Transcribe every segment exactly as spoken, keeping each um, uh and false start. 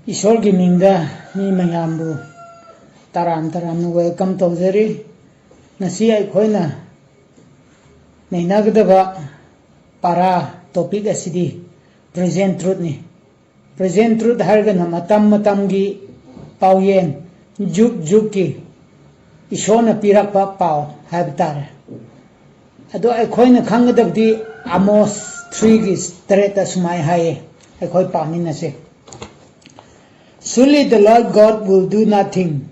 ꯏꯁꯣꯔꯒꯤ ꯃꯤꯡꯗ ꯃꯤ ꯃꯌꯥꯝꯕꯨ ꯇꯔꯥꯝ ꯇꯔꯥꯝꯅ welcome ꯇꯧꯖꯔꯤ꯫ ꯉꯁꯤ ꯑꯩꯈꯣꯏꯅ ꯅꯩꯅꯒꯗꯕ ꯄꯥꯔꯥ topic ꯑꯁꯤꯗꯤ present truthꯅꯤ꯫ Present truth ꯍꯥꯏꯔꯒꯅ ꯃꯇꯝ ꯃꯇꯝꯒꯤ ꯄꯥꯎꯌꯦꯟ, ꯖꯨꯛ ꯖꯨꯛꯀꯤ ꯏꯁꯣꯔꯅ ꯄꯤꯔꯛꯄ ꯄꯥꯎ ꯍꯥꯏꯕ ꯇꯥꯔꯦ꯫ ꯑꯗꯣ ꯑꯩꯈꯣꯏꯅ ꯈꯪꯒꯗꯕꯗꯤ ꯑꯃꯣꯁ threeꯒꯤ ꯇꯔꯦꯠꯇ ꯁꯨꯃꯥꯏ ꯍꯥꯏꯌꯦ, ꯑꯩꯈꯣꯏ ꯄꯥꯃꯤꯟꯅꯁꯦ꯫ Surely the Lord God will do nothing,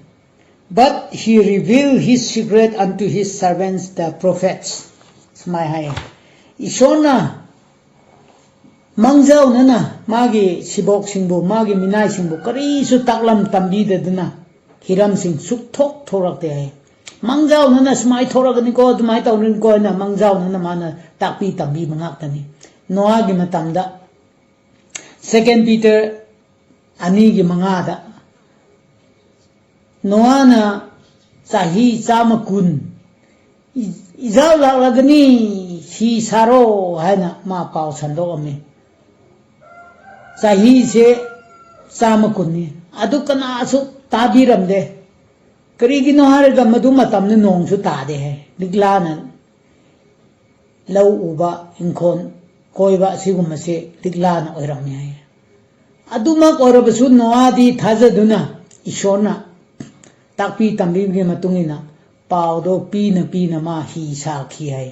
but he reveal his secret unto his servants the prophets. ꯁꯨꯃꯥꯏ ꯍꯥꯏꯌꯦ꯫ ꯏꯁꯣꯔꯅ ꯃꯥꯡꯖꯧꯅꯅ ꯃꯥꯒꯤ ꯁꯤꯕꯣꯛꯁꯤꯡꯕꯨ, ꯃꯥꯒꯤ ꯃꯤꯅꯥꯏꯁꯤꯡꯕꯨ ꯀꯔꯤꯁꯨ ꯇꯥꯛꯂꯝ ꯇꯝꯕꯤꯗꯗꯨꯅ ꯍꯤꯔꯝꯁꯤꯡ ꯁꯨꯛꯊꯣꯛ ꯊꯣꯛꯂꯛꯇꯦ ꯍꯥꯏ꯫ ꯃꯥꯡꯖꯧꯅꯅ ꯁꯨꯃꯥꯏ ꯊꯣꯛꯂꯛꯀꯅꯤꯀꯣ, ꯑꯗꯨꯃꯥꯏ ꯇꯧꯅꯤꯀꯣ ꯍꯥꯏꯅ ꯃꯥꯡꯖꯧꯅꯅ ꯃꯥꯅ ꯇꯥꯛꯄꯤ ꯇꯝꯕꯤꯕ ꯉꯥꯛꯇꯅꯤ꯫ ꯅꯣꯑꯥꯒꯤ ꯃꯇꯝꯗ, Second Peter ꯑꯅꯤꯒꯤ ꯃꯉꯥꯗ, ꯅꯣꯑꯥꯅ ꯆꯍꯤ ꯆꯥꯝꯃ ꯀꯨꯟ ꯏ-, ꯏꯖꯥꯎ ꯂꯥꯛꯂꯒꯅꯤ, ꯍꯤ ꯁꯥꯔꯣ ꯍꯥꯏꯅ ꯃꯥ ꯄꯥꯎ ꯁꯟꯗꯣꯛꯑꯝꯃꯤ꯫ ꯆꯍꯤꯁꯦ ꯆꯥꯝꯃ ꯀꯨꯟꯅꯤ꯫ ꯑꯗꯨ ꯀꯅꯥꯁꯨ ꯇꯥꯕꯤꯔꯝꯗꯦ꯫ ꯀꯔꯤꯒꯤꯅꯣ ꯍꯥꯏꯔꯒ ꯃꯗꯨ ꯃꯇꯝꯗ ꯅꯣꯡꯁꯨ ꯇꯥꯗꯦ ꯍꯥꯏ꯫ ꯂꯤꯛꯂꯥꯅ ꯂꯧ ꯎꯕ, ꯏꯪꯈꯣꯜ ꯀꯣꯏꯕ ꯑꯁꯤꯒꯨꯝꯕꯁꯦ ꯂꯤꯛꯂꯥꯅ ꯑꯣꯏꯔꯝꯃꯤ ꯍꯥꯏ꯫ ꯑꯗꯨꯃꯛ ꯑꯣꯏꯔꯕꯁꯨ ꯅꯣꯑꯥꯗꯤ ꯊꯥꯖꯗꯨꯅ ꯏꯁꯣꯔꯅ ꯇꯥꯛꯄꯤ ꯇꯝꯕꯤꯕꯒꯤ ꯃꯇꯨꯡ ꯏꯟꯅ ꯄꯥꯎꯗꯣ ꯄꯤꯅ ꯄꯤꯅ ꯃꯥ ꯍꯤ ꯁꯥꯈꯤ ꯍꯥꯏ꯫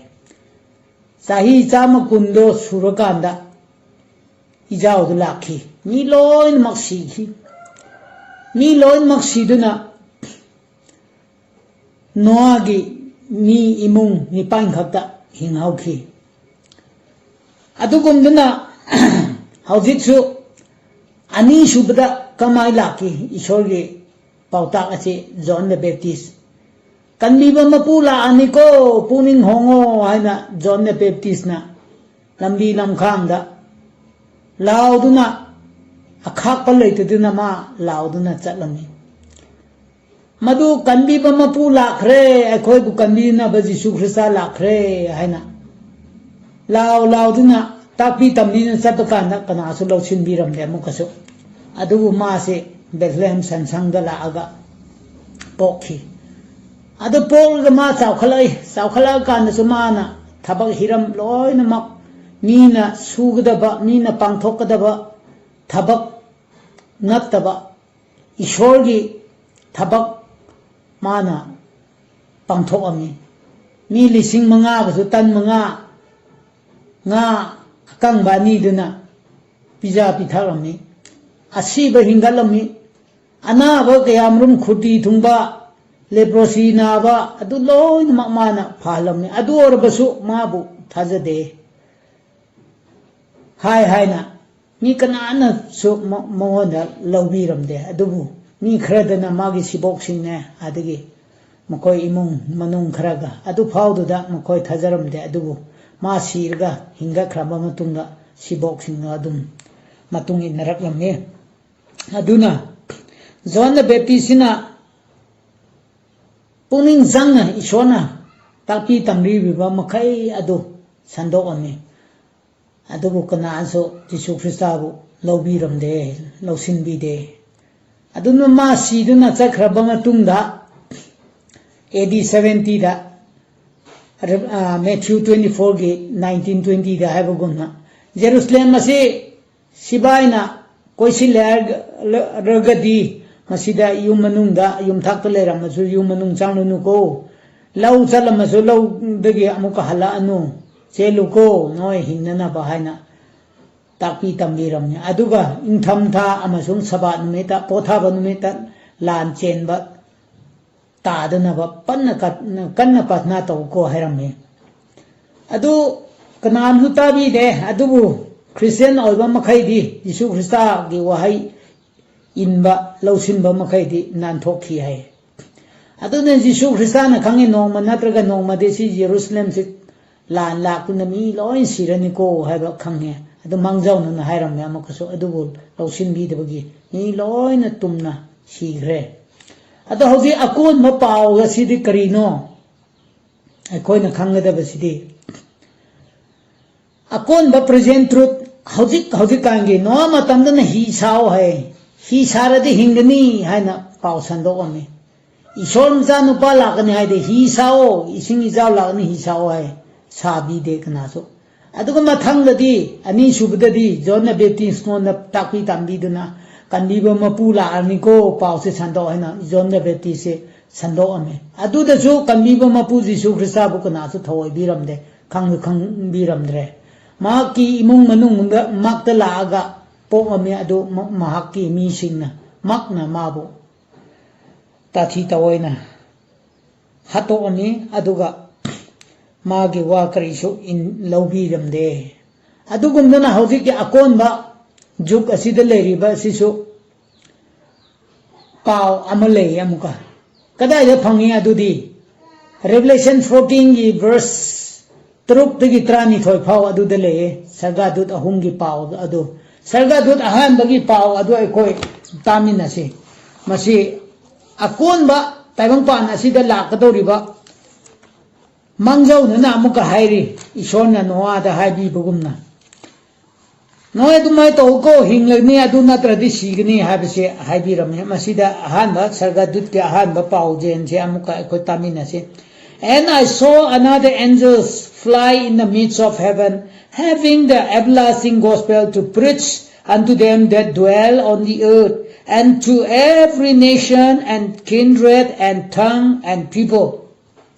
ꯆꯍꯤ ꯆꯥꯝꯃ ꯀꯨꯟꯗꯣ ꯁꯨꯔꯀꯥꯟꯗ ꯏꯖꯥꯎꯗꯨ ꯂꯥꯛꯈꯤ꯫ ꯃꯤ ꯂꯣꯏꯅꯃꯛ ꯁꯤꯈꯤ꯫ ꯃꯤ ꯂꯣꯏꯅꯃꯛ ꯁꯤꯗꯨꯅ ꯅꯣꯑꯥꯒꯤ ꯃꯤ ꯏꯃꯨꯡ ꯅꯤꯄꯥꯟ ꯈꯛꯇ ꯍꯤꯡꯍꯧꯈꯤ꯫ ꯑꯗꯨꯒꯨꯝꯗꯨꯅ ꯍꯧꯖꯤꯛꯁꯨ ꯑꯅꯤꯁꯨꯕꯗ ꯀꯃꯥꯏ ꯂꯥꯛꯈꯤ ꯏꯁꯣꯔꯒꯤ ꯄꯥꯎꯇꯥꯛ ꯑꯁꯤ? John the Baptist꯫ "ꯀꯟꯕꯤꯕ ꯃꯄꯨ ꯂꯥꯛꯑꯅꯤꯀꯣ, ꯄꯨꯛꯅꯤꯡ ꯍꯣꯡꯉꯣ" ꯍꯥꯏꯅ John the Baptistꯅ ꯂꯝꯕꯤ ꯂꯝꯈꯥꯡꯗ ꯂꯥꯎꯗꯨꯅ, ꯑꯈꯥꯛꯄ ꯂꯩꯇꯗꯨꯅ ꯃꯥ ꯂꯥꯎꯗꯨꯅ ꯆꯠꯂꯝꯃꯤ꯫ ꯃꯗꯨ "ꯀꯟꯕꯤꯕ ꯃꯄꯨ ꯂꯥꯛꯈ꯭ꯔꯦ, ꯑꯩꯈꯣꯏꯕꯨ ꯀꯟꯕꯤꯅꯕ ꯖꯤꯁꯨ ꯈ꯭ꯔꯤꯁꯇ ꯂꯥꯛꯈ꯭ꯔꯦ" ꯍꯥꯏꯅ ꯂꯥꯎ ꯂꯥꯎꯗꯨꯅ ꯇꯥꯛꯄꯤ ꯇꯝꯕꯤꯗꯨꯅ ꯆꯠꯄ ꯀꯥꯟꯗ ꯀꯅꯥꯁꯨ ꯂꯧꯁꯤꯟꯕꯤꯔꯝꯗꯦ ꯑꯃꯨꯛꯀꯁꯨ꯫ ꯑꯗꯨꯕꯨ ꯃꯥꯁꯦ ꯕꯦꯊꯂꯦꯍꯦꯝ ꯁꯟꯁꯪꯗ ꯂꯥꯛꯑꯒ ꯄꯣꯛꯈꯤ꯫ ꯑꯗꯨ ꯄꯣꯛꯂꯒ ꯃꯥ ꯆꯥꯎꯈꯠꯂꯛꯏ꯫ ꯆꯥꯎꯈꯠꯂꯛꯑꯀꯥꯟꯗꯁꯨ ꯃꯥꯅ ꯊꯕꯛ ꯍꯤꯔꯝ ꯂꯣꯏꯅꯃꯛ, ꯃꯤꯅ ꯁꯨꯒꯗꯕ, ꯃꯤꯅ ꯄꯥꯡꯊꯣꯛꯀꯗꯕ ꯊꯕꯛ ꯅꯠꯇꯕ, ꯏꯁꯣꯔꯒꯤ ꯊꯕꯛ ꯃꯥꯅ ꯄꯥꯡꯊꯣꯛꯑꯝꯃꯤ꯫ ꯃꯤ ꯂꯤꯁꯤꯡ ꯃꯉꯥꯒꯁꯨ ꯇꯟ ꯃꯉꯥ, ꯉꯥ ꯑꯀꯪꯕ ꯑꯅꯤꯗꯨꯅ ꯄꯤꯖ ꯄꯤꯊꯛꯂꯝꯃꯤ꯫ ꯑꯁꯤꯕ ꯍꯤꯡꯒꯠꯂꯝꯃꯤ꯫ ꯑꯅꯥꯕ ꯀꯌꯥꯃꯔꯨꯝ, ꯈꯨꯗꯤ ꯊꯨꯡꯕ, ꯂꯦꯄ꯭ꯔꯣꯁꯤ ꯅꯥꯕ, ꯑꯗꯨ ꯂꯣꯏꯅꯃꯛ ꯃꯥꯅ ꯐꯍꯜꯂꯝꯃꯤ꯫ ꯑꯗꯨ ꯑꯣꯏꯔꯕꯁꯨ ꯃꯥꯕꯨ ꯊꯥꯖꯗꯦ꯫ ꯍꯥꯏ ꯍꯥꯏꯅ ꯃꯤ ꯀꯅꯥꯅꯁꯨ ꯃ-, ꯃꯉꯣꯟꯗ ꯂꯧꯕꯤꯔꯝꯗꯦ꯫ ꯑꯗꯨꯕꯨ ꯃꯤ ꯈꯔꯗꯅ ꯃꯥꯒꯤ ꯁꯤꯕꯣꯛꯁꯤꯡꯅꯦ, ꯑꯗꯒꯤ ꯃꯈꯣꯏ ꯏꯃꯨꯡ ꯃꯅꯨꯡ ꯈꯔꯒ, ꯑꯗꯨ ꯐꯥꯎꯗꯨꯗ ꯃꯈꯣꯏ ꯊꯥꯖꯔꯝꯗꯦ꯫ ꯑꯗꯨꯕꯨ ꯃꯥ ꯁꯤꯔꯒ ꯍꯤꯡꯒꯠꯈ꯭ꯔꯕ ꯃꯇꯨꯡꯗ ꯁꯤꯕꯣꯛꯁꯤꯡꯅ ꯑꯗꯨꯝ ꯃꯇꯨꯡ ꯏꯟꯅꯔꯛꯂꯝꯃꯤ꯫ ꯑꯗꯨꯅ ꯖꯣꯟ ꯗ ꯕꯦꯞꯇꯤꯁꯁꯤꯅ ꯄꯨꯛꯅꯤꯡ ꯆꯪꯅ ꯏꯁꯣꯔꯅ ꯇꯥꯛꯄꯤ ꯇꯝꯕꯤꯔꯤꯕ ꯃꯈꯩ ꯑꯗꯨ ꯁꯟꯗꯣꯛꯑꯝꯃꯤ꯫ ꯑꯗꯨꯕꯨ ꯀꯅꯥꯁꯨ ꯖꯤꯁꯨ ꯈ꯭ꯔꯤꯁꯇꯥꯕꯨ ꯂꯧꯕꯤꯔꯝꯗꯦ, ꯂꯧꯁꯤꯟꯕꯤꯗꯦ꯫ ꯑꯗꯨꯅ ꯃꯥ ꯁꯤꯗꯨꯅ ꯆꯠꯈ꯭ꯔꯕ ꯃꯇꯨꯡꯗ, ꯑꯦ ꯗꯤ ꯁꯚꯦꯟꯇꯤꯗ, ꯃꯦꯊ꯭ꯌꯨ ꯇ꯭ꯋꯦꯟꯇꯤ ꯐꯣꯔꯒꯤ ꯅꯥꯏꯟꯇꯤꯟ ꯇ꯭ꯋꯦꯟꯇꯤꯗ ꯍꯥꯏꯕꯒꯨꯝꯅ, ꯖꯦꯔꯨꯁꯂꯦꯝ ꯑꯁꯤ ꯁꯤꯕꯥꯏꯅ ꯀꯣꯏꯁꯤꯜꯂꯦ ꯍꯥꯏꯔꯒꯗꯤ, ꯃꯁꯤꯗ ꯌꯨꯝ ꯃꯅꯨꯡꯗ, ꯌꯨꯝꯊꯛꯇ ꯂꯩꯔꯝꯃꯁꯨ ꯌꯨꯝ ꯃꯅꯨꯡ ꯆꯪꯂꯨꯅꯨꯀꯣ, ꯂꯧ ꯆꯠꯂꯝꯃꯁꯨ ꯂꯧꯗꯒꯤ ꯑꯃꯨꯛꯀ ꯍꯜꯂꯛꯑꯅꯨ, ꯆꯦꯜꯂꯨꯀꯣ, ꯅꯣꯏ ꯍꯤꯡꯅꯅꯕ ꯍꯥꯏꯅ ꯇꯥꯛꯄꯤ ꯇꯝꯕꯤꯔꯝꯃꯤ꯫ ꯑꯗꯨꯒ ꯏꯪꯊꯝꯊꯥ ꯑꯃꯁꯨꯡ ꯁꯕꯥꯠ ꯅꯨꯃꯤꯠꯇ, ꯄꯣꯊꯥꯕ ꯅꯨꯃꯤꯠꯇ ꯂꯥꯟ ꯆꯦꯟꯕ ꯇꯥꯗꯅꯕ ꯄꯟꯅ ꯀꯠ-, ꯀꯟꯅ ꯄ꯭ꯔꯊꯅꯥ ꯇꯧꯀꯣ ꯍꯥꯏꯔꯝꯃꯤ꯫ ꯑꯗꯨ ꯀꯅꯥꯝꯁꯨ ꯇꯥꯕꯤꯗꯦ꯫ ꯑꯗꯨꯕꯨ ꯈ꯭ꯔꯤꯁꯇꯤꯌꯥꯟ ꯑꯣꯏꯕ ꯃꯈꯩꯗꯤ ꯖꯤꯁꯨ ꯈ꯭ꯔꯤꯁꯇꯒꯤ ꯋꯥꯍꯩ ꯏꯟꯕ, ꯂꯧꯁꯤꯟꯕ ꯃꯈꯩꯗꯤ ꯅꯥꯟꯊꯣꯛꯈꯤ ꯍꯥꯏ꯫ ꯑꯗꯨꯅ ꯖꯤꯁꯨ ꯈ꯭ꯔꯤꯁꯇꯅ ꯈꯪꯉꯤ, ꯅꯣꯡꯃ ꯅꯠꯇ꯭ꯔꯒ ꯅꯣꯡꯃꯗꯤ ꯁꯤ ꯖꯦꯔꯨꯁꯂꯦꯝꯁꯤ ꯂꯥꯟ ꯂꯥꯛꯇꯨꯅ ꯃꯤ ꯂꯣꯏ ꯁꯤꯔꯅꯤꯀꯣ ꯍꯥꯏꯕ ꯈꯪꯉꯦ꯫ ꯑꯗꯨ ꯃꯥꯡꯖꯧꯅꯅ ꯍꯥꯏꯔꯝꯃꯦ ꯑꯃꯨꯛꯀꯁꯨ, ꯑꯗꯨꯕꯨ ꯂꯧꯁꯤꯟꯕꯤꯗꯕꯒꯤ ꯃꯤ ꯂꯣꯏꯅ ꯇꯨꯝꯅ ꯁꯤꯈ꯭ꯔꯦ꯫ ꯑꯗꯣ ꯍꯧꯖꯤꯛ ꯑꯀꯣꯟꯕ ꯄꯥꯎ ꯑꯁꯤꯗꯤ ꯀꯔꯤꯅꯣ? ꯑꯩꯈꯣꯏꯅ ꯈꯪꯒꯗꯕꯁꯤꯗꯤ, ꯑꯀꯣꯟꯕ present truth, ꯍꯧꯖꯤꯛ ꯍꯧꯖꯤꯛꯀꯥꯟꯒꯤ ꯅꯣꯋꯥ ꯃꯇꯝꯗꯅ ꯍꯤ ꯁꯥꯎ ꯍꯥꯏ꯫ ꯍꯤ ꯁꯥꯔꯗꯤ ꯍꯤꯡꯒꯅꯤ ꯍꯥꯏꯅ ꯄꯥꯎ ꯁꯟꯗꯣꯛꯑꯝꯃꯤ꯫ ꯏꯁꯣꯔ ꯃꯆꯥ ꯅꯨꯄꯥ ꯂꯥꯛꯀꯅꯤ ꯍꯥꯏꯗꯤ ꯍꯤ ꯁꯥꯑꯣ, ꯏꯁꯤꯡ ꯏꯆꯥꯎ ꯂꯥꯛꯀꯅꯤ, ꯍꯤ ꯁꯥꯑꯣ ꯍꯥꯏ꯫ ꯁꯥꯕꯤꯗꯦ ꯀꯅꯥꯁꯨ꯫ ꯑꯗꯨꯒ ꯃꯊꯪꯗꯗꯤ, ꯑꯅꯤꯁꯨꯕꯗꯗꯤ ꯖꯣꯟ ꯗ ꯕꯦꯞꯇꯤꯁꯉꯣꯟꯗ ꯇꯥꯛꯄꯤ ꯇꯝꯕꯤꯗꯨꯅ, "ꯀꯟꯕꯤꯕ ꯃꯄꯨ ꯂꯥꯛꯑꯅꯤꯀꯣ, ꯄꯥꯎꯁꯦ ꯁꯟꯗꯣꯛ" ꯍꯥꯏꯅ ꯖꯣꯟ ꯗ ꯕꯦꯞꯇꯤꯁꯁꯦ ꯁꯟꯗꯣꯛꯑꯝꯃꯦ꯫ ꯑꯗꯨꯗꯁꯨ ꯀꯟꯕꯤꯕ ꯃꯄꯨ ꯖꯤꯁꯨ ꯈ꯭ꯔꯤꯁꯇꯕꯨ ꯀꯅꯥꯁꯨ ꯊꯧꯑꯣꯏꯕꯤꯔꯝꯗꯦ, ꯈꯪꯁꯨ ꯈꯪꯕꯤꯔꯝꯗ꯭ꯔꯦ꯫ ꯃꯍꯥꯛꯀꯤ ꯏꯃꯨꯡ ꯃꯅꯨꯡꯗ ꯃꯛꯇ ꯂꯥꯛꯑꯒ ꯄꯣꯛꯑꯝꯃꯤ, ꯑꯗꯨ ꯃ-, ꯃꯍꯥꯛꯀꯤ ꯃꯤꯁꯤꯡꯅ ꯃꯛꯅ ꯃꯥꯕꯨ ꯇꯥꯊꯤ ꯇꯥꯑꯣꯏꯅ ꯍꯥꯠꯇꯣꯛꯑꯝꯃꯤ, ꯑꯗꯨꯒ ꯃꯥꯒꯤ ꯋꯥ ꯀꯔꯤꯁꯨ ꯏꯟ-, ꯂꯧꯕꯤꯔꯝꯗꯦ꯫ ꯑꯗꯨꯒꯨꯝꯗꯅ ꯍꯧꯖꯤꯛꯀꯤ ꯑꯀꯣꯟꯕ ꯖꯨꯒ ꯑꯁꯤꯗ ꯂꯩꯔꯤꯕ ꯑꯁꯤꯁꯨ ꯄꯥꯎ ꯑꯃ ꯂꯩꯌꯦ ꯑꯃꯨꯛꯀ꯫ ꯀꯗꯥꯏꯗ ꯐꯪꯉꯤ ꯑꯗꯨꯗꯤ? Revelation fourteenꯒꯤ verse ꯇꯔꯨꯛꯇꯒꯤ ꯇꯔꯥꯅꯤꯊꯣꯏ ꯐꯥꯎ ꯑꯗꯨꯗ ꯂꯩꯌꯦ, ꯁꯔꯒꯥꯗꯨꯠ ꯑꯍꯨꯝꯒꯤ ꯄꯥꯎ ꯑꯗꯨ꯫ ꯁꯔꯒꯥꯗꯨꯠ ꯑꯍꯥꯟꯕꯒꯤ ꯄꯥꯎ ꯑꯗꯨ ꯑꯩꯈꯣꯏ ꯇꯥꯃꯤꯟꯅꯁꯤ꯫ ꯃꯁꯤ ꯑꯀꯣꯟꯕ ꯇꯥꯏꯕꯪꯄꯥꯟ ꯑꯁꯤꯗ ꯂꯥꯛꯀꯗꯧꯔꯤꯕ ꯃꯥꯡꯖꯧꯅꯅ ꯑꯃꯨꯛꯀ ꯍꯥꯏꯔꯤ, ꯏꯁꯣꯔꯅ ꯅꯣꯑꯥꯗ ꯍꯥꯏꯕꯤꯕꯒꯨꯝꯅ꯫ "ꯅꯣꯏ ꯑꯗꯨꯃꯥꯏꯅ ꯇꯧꯀꯣ, ꯍꯤꯡꯂꯒꯅꯤ, ꯑꯗꯨ ꯅꯠꯇ꯭ꯔꯗꯤ ꯁꯤꯒꯅꯤ" ꯍꯥꯏꯕꯁꯦ ꯍꯥꯏꯕꯤꯔꯝꯃꯤ꯫ ꯃꯁꯤꯗ ꯑꯍꯥꯟꯕ ꯁꯔꯒꯗꯨꯠꯀꯤ ꯑꯍꯥꯟꯕ ꯄꯥꯎꯖꯦꯜꯁꯦ ꯑꯃꯨꯛꯀ ꯑꯩꯈꯣꯏ ꯇꯥꯃꯤꯟꯅꯁꯤ꯫ "And I saw another angel fly in the midst of heaven, having the everlasting gospel to preach unto them that dwell on the earth, and to every nation and kindred and tongue and people."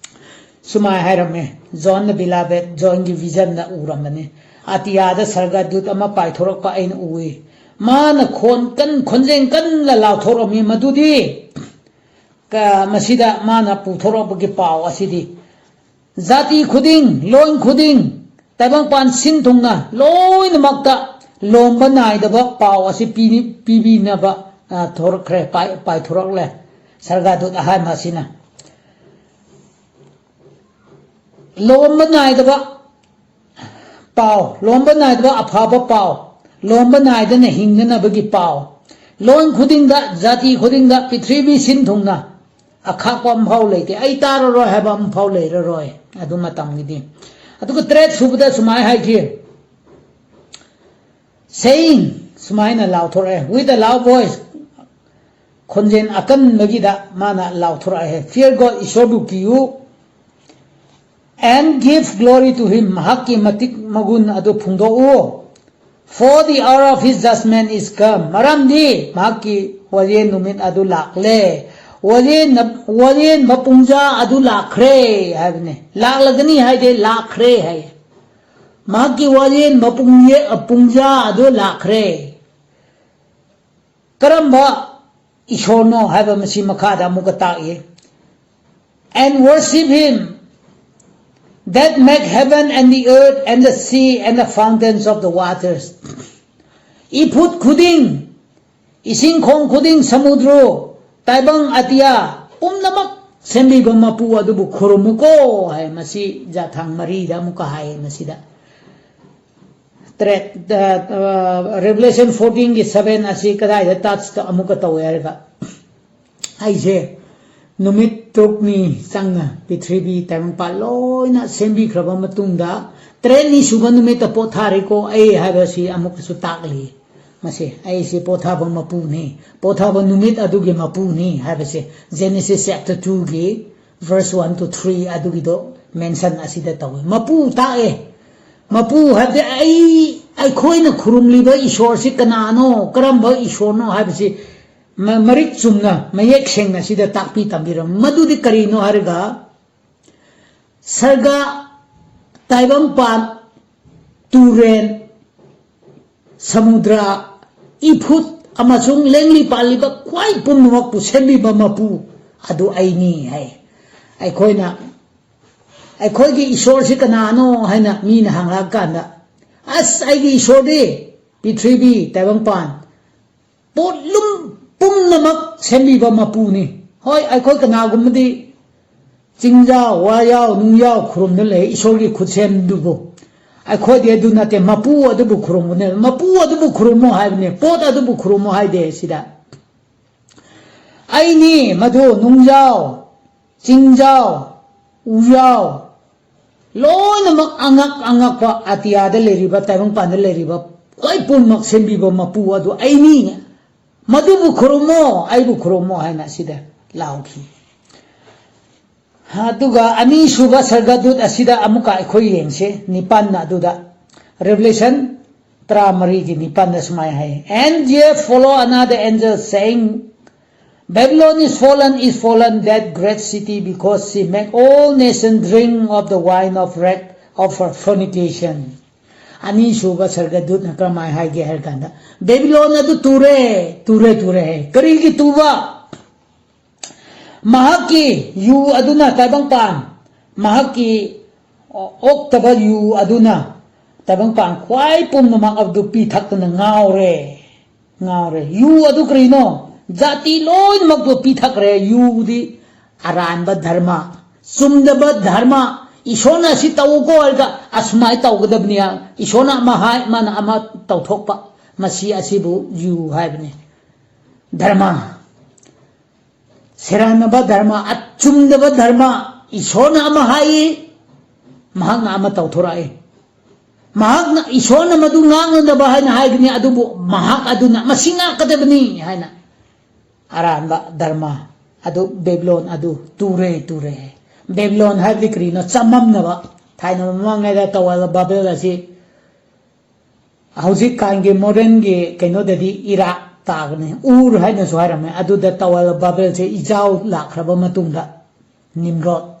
ꯁꯨꯃꯥꯏꯅ ꯍꯥꯏꯔꯝꯃꯦ, ꯖꯣꯟꯅ ꯕꯤꯂꯥꯕꯦꯠ ꯖꯣꯟꯒꯤ ꯚꯤꯖꯟꯗ ꯎꯔꯝꯕꯅꯤ꯫ "ꯑꯇꯤꯌꯥꯗ ꯁꯔꯒꯗꯨꯠ ꯑꯃ ꯄꯥꯏꯊꯣꯔꯛꯄ ꯑꯩꯅ ꯎꯏ꯫ ꯃꯥꯅ ꯈꯣꯟ ꯀꯟ-, ꯈꯣꯟꯖꯦꯜ ꯀꯟꯅ ꯂꯥꯎꯊꯣꯔꯛꯃꯤ, ꯃꯗꯨꯗꯤ ꯀ-, ꯃꯁꯤꯗ ꯃꯥꯅ ꯄꯨꯊꯣꯔꯛꯄꯒꯤ ꯄꯥꯎ ꯑꯁꯤꯗꯤ ꯖꯥꯇꯤ ꯈꯨꯗꯤꯡ, ꯂꯣꯟ ꯈꯨꯗꯤꯡ, ꯇꯥꯏꯕꯪꯄꯥꯟ ꯁꯤꯟ ꯊꯨꯡꯅ ꯂꯣꯏꯅꯃꯛꯇ ꯂꯣꯝꯕ ꯅꯥꯏꯗꯕ ꯄꯥꯎ ꯑꯁꯤ ꯄꯤ-, ꯄꯤꯕꯤꯅꯕ, ꯑ, ꯊꯣꯔꯛꯈ꯭ꯔꯦ, ꯄꯥꯏ-, ꯄꯥꯏꯊꯣꯔꯛꯂꯦ ꯁꯔꯒꯥꯗꯨꯠ ꯑꯍꯥꯟꯕ ꯑꯁꯤꯅ꯫ ꯂꯣꯝꯕ ꯅꯥꯏꯗꯕ ꯄꯥꯎ, ꯂꯣꯝꯕ ꯅꯥꯏꯗꯕ ꯑꯐꯕ ꯄꯥꯎ, ꯂꯣꯝꯕ ꯅꯥꯏꯗꯅ ꯍꯤꯡꯅꯅꯕꯒꯤ ꯄꯥꯎ, ꯂꯣꯟ ꯈꯨꯗꯤꯡꯗ, ꯖꯥꯇꯤ ꯈꯨꯗꯤꯡꯗ, ꯄ꯭ꯔꯤꯊꯤꯕꯤ ꯁꯤꯟ ꯊꯨꯡꯅ ꯑꯈꯥꯛꯄ ꯑꯃꯐꯥꯎ ꯂꯩꯇꯦ, ꯑꯩ ꯇꯥꯔꯔꯣꯏ ꯍꯥꯏꯕ ꯑꯃꯐꯥꯎ ꯂꯩꯔꯔꯣꯏ ꯑꯗꯨ ꯃꯇꯝꯒꯤꯗꯤ꯫ ꯑꯗꯨꯒ ꯇꯔꯦꯠ ꯁꯨꯕꯗ ꯁꯨꯃꯥꯏꯅ ꯍꯥꯏꯈꯤ, saying, ꯁꯨꯃꯥꯏꯅ ꯂꯥꯎꯊꯣꯔꯛꯑꯦ, with a loud voice, ꯈꯣꯟꯖꯦꯜ ꯑꯀꯟꯕꯒꯤꯗ ꯃꯥꯅ ꯂꯥꯎꯊꯣꯔꯛꯑꯦ, "Fear God, ꯏꯁꯣꯔꯕꯨ queue, and give glory to him, ꯃꯍꯥꯛꯀꯤ ꯃꯇꯤꯛ ꯃꯒꯨꯟ ꯑꯗꯨ ꯐꯣꯡꯗꯣꯛꯎ, for the hour of his judgment is come, ꯃꯔꯝꯗꯤ ꯃꯍꯥꯛꯀꯤ ꯋꯥꯌꯦꯜ ꯅꯨꯃꯤꯠ ꯑꯗꯨ ꯂꯥꯛꯂꯦ, ꯋꯥꯌꯦꯜ, ꯋꯥꯌꯦꯜ ꯃꯄꯨꯡꯖꯥ ꯑꯗꯨ ꯂꯥꯛꯈ꯭ꯔꯦ" ꯍꯥꯏꯕꯅꯦ꯫ ꯂꯥꯛꯂꯒꯅꯤ ꯍꯥꯏꯗꯦ, ꯂꯥꯛꯈ꯭ꯔꯦ ꯍꯥꯏ꯫ ꯃꯍꯥꯛꯀꯤ ꯋꯥꯌꯦꯜ ꯃꯄꯨꯡ-, ꯄꯨꯡꯖꯥ ꯑꯗꯨ ꯂꯥꯛꯈ꯭ꯔꯦ꯫ ꯀꯔꯝꯕ ꯏꯁꯣꯔꯅꯣ ꯍꯥꯏꯕ ꯃꯁꯤ ꯃꯈꯥꯗ ꯑꯃꯨꯛꯀ ꯇꯥꯛꯏ꯫ "And worship him that make heaven and the earth and the sea and the fountains of the waters." ꯏꯐꯨꯠ ꯈꯨꯗꯤꯡ, ꯏꯁꯤꯡ ꯈꯣꯡ ꯈꯨꯗꯤꯡ, ꯁꯃꯨꯗ꯭ꯔ, ꯇꯥꯏꯕꯪ ꯑꯇꯤꯌꯥ ꯄꯨꯝꯅꯃꯛ ꯁꯦꯝꯕꯤꯕ ꯃꯄꯨ ꯑꯗꯨꯕꯨ ꯈꯨꯔꯨꯝꯃꯨꯀꯣ ꯍꯥꯏ꯫ ꯃꯁꯤ ꯖꯥꯊꯥꯡ ꯃꯔꯤꯗ ꯑꯃꯨꯛꯀ ꯍꯥꯏ ꯃꯁꯤꯗ꯫ ꯇꯔꯦꯠ, ꯑ, ꯑ, Revelation fourteen ꯒꯤ seven ꯑꯁꯤ ꯀꯗꯥꯏꯗ touch ꯑꯃꯨꯛꯀ ꯇꯧꯋꯦ ꯍꯥꯏꯔꯒ, ꯑꯩꯁꯦ ꯅꯨꯃꯤꯠ ꯇꯔꯨꯛꯅꯤ ꯆꯪꯅ ꯄ꯭ꯔꯤꯊꯤꯕꯤ ꯇꯥꯏꯕꯪꯄꯥꯟ ꯂꯣꯏꯅ ꯁꯦꯝꯕꯤꯈ꯭ꯔꯕ ꯃꯇꯨꯡꯗ, ꯇꯔꯦꯠꯅꯤ ꯁꯨꯕ ꯅꯨꯃꯤꯠꯇ ꯄꯣꯊꯥꯔꯦꯀꯣ ꯑꯩ ꯍꯥꯏꯕꯁꯤ ꯑꯃꯨꯛꯀꯁꯨ ꯇꯥꯛꯂꯤ꯫ ꯃꯁꯤ ꯑꯩꯁꯤ ꯄꯣꯊꯥꯕ ꯃꯄꯨꯅꯤ, ꯄꯣꯊꯥꯕ ꯅꯨꯃꯤꯠ ꯑꯗꯨꯒꯤ ꯃꯄꯨꯅꯤ ꯍꯥꯏꯕꯁꯦ Genesis chapter two ꯒꯤ verse one to three ꯑꯗꯨꯒꯤꯗꯣ mention ꯑꯁꯤꯗ ꯇꯧꯋꯦ꯫ ꯃꯄꯨ ꯇꯥꯛꯑꯦ꯫ ꯃꯄꯨ ꯍꯥꯏꯕꯗꯤ ꯑꯩ, ꯑꯩꯈꯣꯏꯅ ꯈꯨꯔꯨꯝꯂꯤꯕ ꯏꯁꯣꯔꯁꯤ ꯀꯅꯥꯅꯣ, ꯀꯔꯝꯕ ꯏꯁꯣꯔꯅꯣ ꯍꯥꯏꯕꯁꯤ ꯃ-, ꯃꯔꯤꯛ ꯆꯨꯝꯅ, ꯃꯌꯦꯛ ꯁꯦꯡꯅ ꯁꯤꯗ ꯇꯥꯛꯄꯤ ꯇꯝꯕꯤꯔꯝꯃꯤ꯫ ꯃꯗꯨꯗꯤ ꯀꯔꯤꯅꯣ ꯍꯥꯏꯔꯒ, ꯁꯔꯒ, ꯇꯥꯏꯕꯪꯄꯥꯟ, ꯇꯨꯔꯦꯟ, ꯁꯃꯨꯗ꯭ꯔ, ꯏꯐꯨꯠ ꯑꯃꯁꯨꯡ ꯂꯦꯡꯂꯤ ꯄꯥꯜꯂꯤꯕ ꯈ꯭ꯋꯥꯏ ꯄꯨꯝꯅꯃꯛꯄꯨ ꯁꯦꯝꯕꯤꯕ ꯃꯄꯨ ꯑꯗꯨ ꯑꯩꯅꯤ ꯍꯥꯏ꯫ ꯑꯩꯈꯣꯏꯅ, ꯑꯩꯈꯣꯏꯒꯤ ꯏꯁꯣꯔꯁꯤ ꯀꯅꯥꯅꯣ ꯍꯥꯏꯅ ꯃꯤꯅ ꯍꯪꯂꯛꯑꯀꯥꯟꯗ, "ꯑꯁ, ꯑꯩꯒꯤ ꯏꯁꯣꯔꯗꯤ ꯄ꯭ꯔꯤꯊꯤꯕꯤ, ꯇꯥꯏꯕꯪꯄꯥꯟ, ꯄꯣꯠꯂꯨꯝ ꯄꯨꯝꯅꯃꯛ ꯁꯦꯝꯕꯤꯕ ꯃꯄꯨꯅꯤ"꯫ ꯍꯣꯏ, ꯑꯩꯈꯣꯏ ꯀꯅꯥꯒꯨꯝꯕꯗꯤ ꯆꯤꯡꯖꯥꯎ, ꯋꯥꯌꯥꯎ, ꯅꯨꯡꯌꯥꯎ ꯈꯨꯔꯨꯝꯗꯨꯅ ꯂꯩ, ꯏꯁꯣꯔꯒꯤ ꯈꯨꯠꯁꯦꯝꯗꯨꯕꯨ꯫ ꯑꯩꯈꯣꯏꯗꯤ ꯑꯗꯨ ꯅꯠꯇꯦ, ꯃꯄꯨ ꯑꯗꯨꯕꯨ ꯈꯨꯔꯨꯝꯕꯅꯦ꯫ ꯃꯄꯨ ꯑꯗꯨꯕꯨ ꯈꯨꯔꯨꯝꯃꯣ ꯍꯥꯏꯕꯅꯦ, ꯄꯣꯠ ꯑꯗꯨꯕꯨ ꯈꯨꯔꯨꯝꯃꯣ ꯍꯥꯏꯗꯦ ꯁꯤꯗ꯫ ꯑꯩꯅꯤ ꯃꯗꯨ ꯅꯨꯡꯖꯥꯎ, ꯆꯤꯡꯖꯥꯎ, ꯎꯌꯥꯎ, ꯂꯣꯏꯅꯃꯛ ꯑꯉꯛ ꯑꯉꯛꯄ ꯑꯇꯤꯌꯥꯗ ꯂꯩꯔꯤꯕ, ꯇꯥꯏꯕꯪꯄꯥꯟꯗ ꯂꯩꯔꯤꯕ ꯂꯣꯏ ꯄꯨꯝꯅꯃꯛ ꯁꯦꯝꯕꯤꯕ ꯃꯄꯨ ꯑꯗꯨ ꯑꯩꯅꯤ꯫ ꯃꯗꯨꯕꯨ ꯈꯨꯔꯨꯝꯃꯣ, ꯑꯩꯕꯨ ꯈꯨꯔꯨꯝꯃꯣ ꯍꯥꯏꯅ ꯑꯁꯤꯗ ꯂꯥꯎꯈꯤ꯫ ꯑꯗꯨꯒ ꯑꯅꯤꯁꯨꯕ ꯁꯔꯒꯗꯨꯠ ꯑꯁꯤꯗ ꯑꯃꯨꯛꯀ ꯑꯩꯈꯣꯏ ꯌꯦꯡꯁꯦ, ꯅꯤꯄꯥꯟꯅ ꯑꯗꯨꯗ, Revelation ꯇꯔꯥꯃꯔꯤꯒꯤ ꯅꯤꯄꯥꯟꯗ ꯁꯨꯃꯥꯏꯅ ꯍꯥꯏ, "And yet follow another angel, saying, Babylon is fallen, is fallen, that great city, because she make all nations drink of the wine of wrath of her fornication." ꯑꯅꯤꯁꯨꯕ ꯁꯔꯒꯗꯨꯠꯅ ꯀꯔꯝꯍꯥꯏꯅ ꯍꯥꯏꯒꯦ ꯍꯥꯏꯔ ꯀꯥꯟꯗ, "ꯕꯦꯕꯤꯂꯣꯟ ꯑꯗꯨ ꯇꯨꯔꯦ, ꯇꯨꯔꯦ, ꯇꯨꯔꯦ ꯍꯥꯏ꯫ ꯀꯔꯤꯒꯤ ꯇꯨꯕ? ꯃꯍꯥꯛꯀꯤ ꯌꯨ ꯑꯗꯨꯅ ꯇꯥꯏꯕꯪꯄꯥꯟ, ꯃꯍꯥꯛꯀꯤ ꯑꯣꯛꯇꯕ ꯌꯨ ꯑꯗꯨꯅ ꯇꯥꯏꯕꯪꯄꯥꯟ ꯈ꯭ꯋꯥꯏ ꯄꯨꯝꯅꯃꯛ ꯑꯗꯨ ꯄꯤꯊꯛꯇꯨꯅ ꯉꯥꯎꯔꯦ, ꯉꯥꯎꯔꯦ꯫ ꯌꯨ ꯑꯗꯨ ꯀꯔꯤꯅꯣ? ꯖꯥꯇꯤ ꯂꯣꯏꯅꯃꯛꯇꯨ ꯄꯤꯊꯛꯈ꯭ꯔꯦ꯫ ꯌꯨꯗꯤ ꯑꯔꯥꯟꯕ ꯙꯔꯃ, ꯆꯨꯝꯗꯕ ꯙꯔꯃ꯫ ꯏꯁꯣꯔꯅ ꯑꯁꯤ ꯇꯧꯀꯣ ꯍꯥꯏꯔꯒ ꯑꯁꯨꯃꯥꯏꯅ ꯇꯧꯒꯗꯕꯅꯤ꯫ ꯏꯁꯣꯔꯅ ꯑꯃ ꯍꯥꯏ, ꯃꯥꯅ ꯑꯃ ꯇꯧꯊꯣꯛꯄ꯫ ꯃꯁꯤ ꯑꯁꯤꯕꯨ ꯌꯨ ꯍꯥꯏꯕꯅꯤ꯫ ꯙꯔꯃ, ꯁꯦꯔꯥꯟꯅꯕ ꯙꯔꯃ, ꯑꯆꯨꯝꯗꯕ ꯙꯔꯃ꯫ ꯏꯁꯣꯔꯅ ꯑꯃ ꯍꯥꯏꯌꯦ, ꯃꯍꯥꯛꯅ ꯑꯃ ꯇꯧꯊꯣꯔꯛꯑꯦ꯫ ꯃꯍꯥꯛꯅ, ꯏꯁꯣꯔꯅ ꯃꯗꯨ ꯉꯥꯡꯅꯗꯕ ꯍꯥꯏꯅ ꯍꯥꯏꯒꯅꯤ, ꯑꯗꯨꯕꯨ ꯃꯍꯥꯛ ꯑꯗꯨꯅ ꯃꯁꯤ ꯉꯥꯛꯀꯗꯕꯅꯤ ꯍꯥꯏꯅ ꯑꯔꯥꯟꯕ ꯙꯔꯃ ꯑꯗꯨ, ꯕꯦꯕꯤꯂꯣꯟ ꯑꯗꯨ ꯇꯨꯔꯦ, ꯇꯨꯔꯦ꯫ ꯕꯦꯕꯤꯂꯣꯟ ꯍꯥꯏꯕꯗꯤ ꯀꯔꯤꯅꯣ? ꯆꯃꯝꯅꯕ꯫ ꯊꯥꯏꯅ ꯃꯃꯥꯡꯉꯩꯗ ꯇꯋꯥꯔ ꯑꯣꯐ ꯕꯥꯕꯦꯜ ꯑꯁꯤ ꯍꯧꯖꯤꯛꯀꯥꯟꯒꯤ ꯃꯣꯗꯔꯟꯒꯤ ꯀꯩꯅꯣꯗꯗꯤ ꯏꯔꯥꯛ ꯇꯥꯒꯅꯤ, ꯎꯔ ꯍꯥꯏꯅꯁꯨ ꯍꯥꯏꯔꯝꯃꯦ꯫ ꯑꯗꯨꯗ ꯇꯋꯥꯔ ꯑꯣꯐ ꯕꯥꯕꯦꯜꯁꯦ ꯏꯖꯥꯎ ꯂꯥꯛꯈ꯭ꯔꯕ ꯃꯇꯨꯡꯗ ꯅꯤꯝꯔꯣꯗ,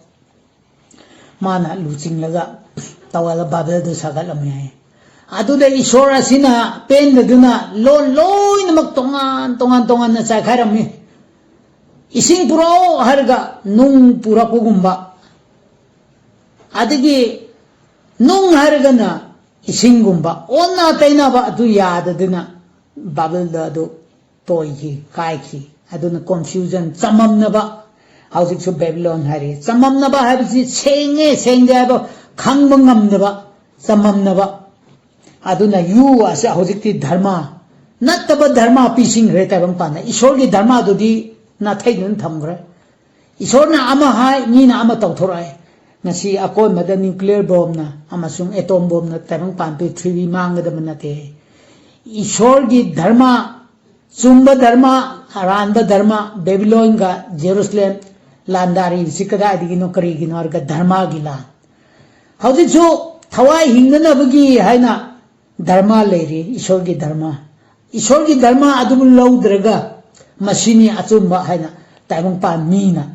ꯃꯥꯅ ꯂꯨꯆꯤꯡꯂꯒ ꯇꯋꯥꯔ ꯑꯣꯐ ꯕꯥꯕꯦꯜꯗꯨ ꯁꯥꯒꯠꯂꯝꯃꯦ ꯍꯥꯏ꯫ ꯑꯗꯨꯗ ꯏꯁꯣꯔ ꯑꯁꯤꯅ ꯄꯦꯟꯗꯗꯨꯅ ꯂꯣꯟ ꯂꯣꯏꯅꯃꯛ ꯇꯣꯉꯥꯟ ꯇꯣꯉꯥꯟ ꯇꯣꯉꯥꯟꯅ ꯆꯥꯏꯈꯥꯏꯔꯝꯃꯤ꯫ ꯏꯁꯤꯡ ꯄꯨꯔꯛꯑꯣ ꯍꯥꯏꯔꯒ ꯅꯨꯡ ꯄꯨꯔꯛꯄꯒꯨꯝꯕ, ꯑꯗꯒꯤ ꯅꯨꯡ ꯍꯥꯏꯔꯒꯅ ꯏꯁꯤꯡꯒꯨꯝꯕ, ꯑꯣꯟꯅ ꯇꯩꯅꯕ ꯑꯗꯨ ꯌꯥꯗꯗꯅ ꯕꯥꯕꯦꯜꯗ ꯑꯗꯨ ꯇꯣꯏꯈꯤ, ꯀꯥꯏꯈꯤ꯫ ꯑꯗꯨꯅ confusion, ꯆꯃꯝꯅꯕ꯫ ꯍꯧꯖꯤꯛꯁꯨ ꯕꯦꯕꯤꯂꯣꯟ ꯍꯥꯏꯔꯤ꯫ ꯆꯃꯝꯅꯕ ꯍꯥꯏꯕꯁꯤ ꯁꯦꯡꯉꯦ, ꯁꯦꯡꯗꯦ ꯍꯥꯏꯕ ꯈꯪꯕ ꯉꯝꯗꯕ, ꯆꯃꯝꯅꯕ꯫ ꯑꯗꯨꯅ ꯌꯨ ꯑꯁꯤ ꯍꯧꯖꯤꯛꯇꯤ ꯙꯔꯃ ꯅꯠꯇꯕ ꯙꯔꯃ ꯄꯤꯁꯤꯟꯈ꯭ꯔꯦ ꯇꯥꯏꯕꯪꯄꯥꯟꯗ꯫ ꯏꯁꯣꯔꯒꯤ ꯙꯔꯃꯗꯨꯗꯤ ꯅꯥꯊꯩꯗꯨꯅ ꯊꯝꯈ꯭ꯔꯦ꯫ ꯏꯁꯣꯔꯅ ꯑꯃ ꯍꯥꯏ, ꯃꯤꯅ ꯑꯃ ꯇꯧꯊꯣꯔꯛꯑꯦ꯫ ꯉꯁꯤ ꯑꯀꯣꯟꯕꯗ nuclear bombꯅ ꯑꯃꯁꯨꯡ atom bombꯅ ꯇꯥꯏꯕꯪꯄꯥꯟ ꯄ꯭ꯔꯤꯊꯤꯕꯤ ꯃꯥꯡꯒꯗꯕ ꯅꯠꯇꯦ꯫ ꯏꯁꯣꯔꯒꯤ ꯙꯔꯃ, ꯆꯨꯝꯕ ꯙꯔꯃ, ꯑꯔꯥꯟꯕ ꯙꯔꯃ, ꯕꯦꯕꯤꯂꯣꯟꯒ ꯖꯦꯔꯨꯁꯂꯦꯝ ꯂꯥꯟꯗꯥꯔꯤꯕꯁꯤ ꯀꯗꯥꯏꯗꯒꯤꯅꯣ, ꯀꯔꯤꯒꯤꯅꯣ ꯍꯥꯏꯔꯒ ꯙꯔꯃꯒꯤ ꯂꯥꯟ꯫ ꯍꯧꯖꯤꯛꯁꯨ ꯊꯋꯥꯏ ꯍꯤꯡꯅꯅꯕꯒꯤ ꯍꯥꯏꯅ ꯙꯔꯃ ꯂꯩꯔꯤ, ꯏꯁꯣꯔꯒꯤ ꯙꯔꯃ꯫ ꯏꯁꯣꯔꯒꯤ ꯙꯔꯃ ꯑꯗꯨꯕꯨ ꯂꯧꯗ꯭ꯔꯒ ꯃꯁꯤꯅꯤ ꯑꯆꯨꯝꯕ ꯍꯥꯏꯅ ꯇꯥꯏꯕꯪꯄꯥꯟ ꯃꯤꯅ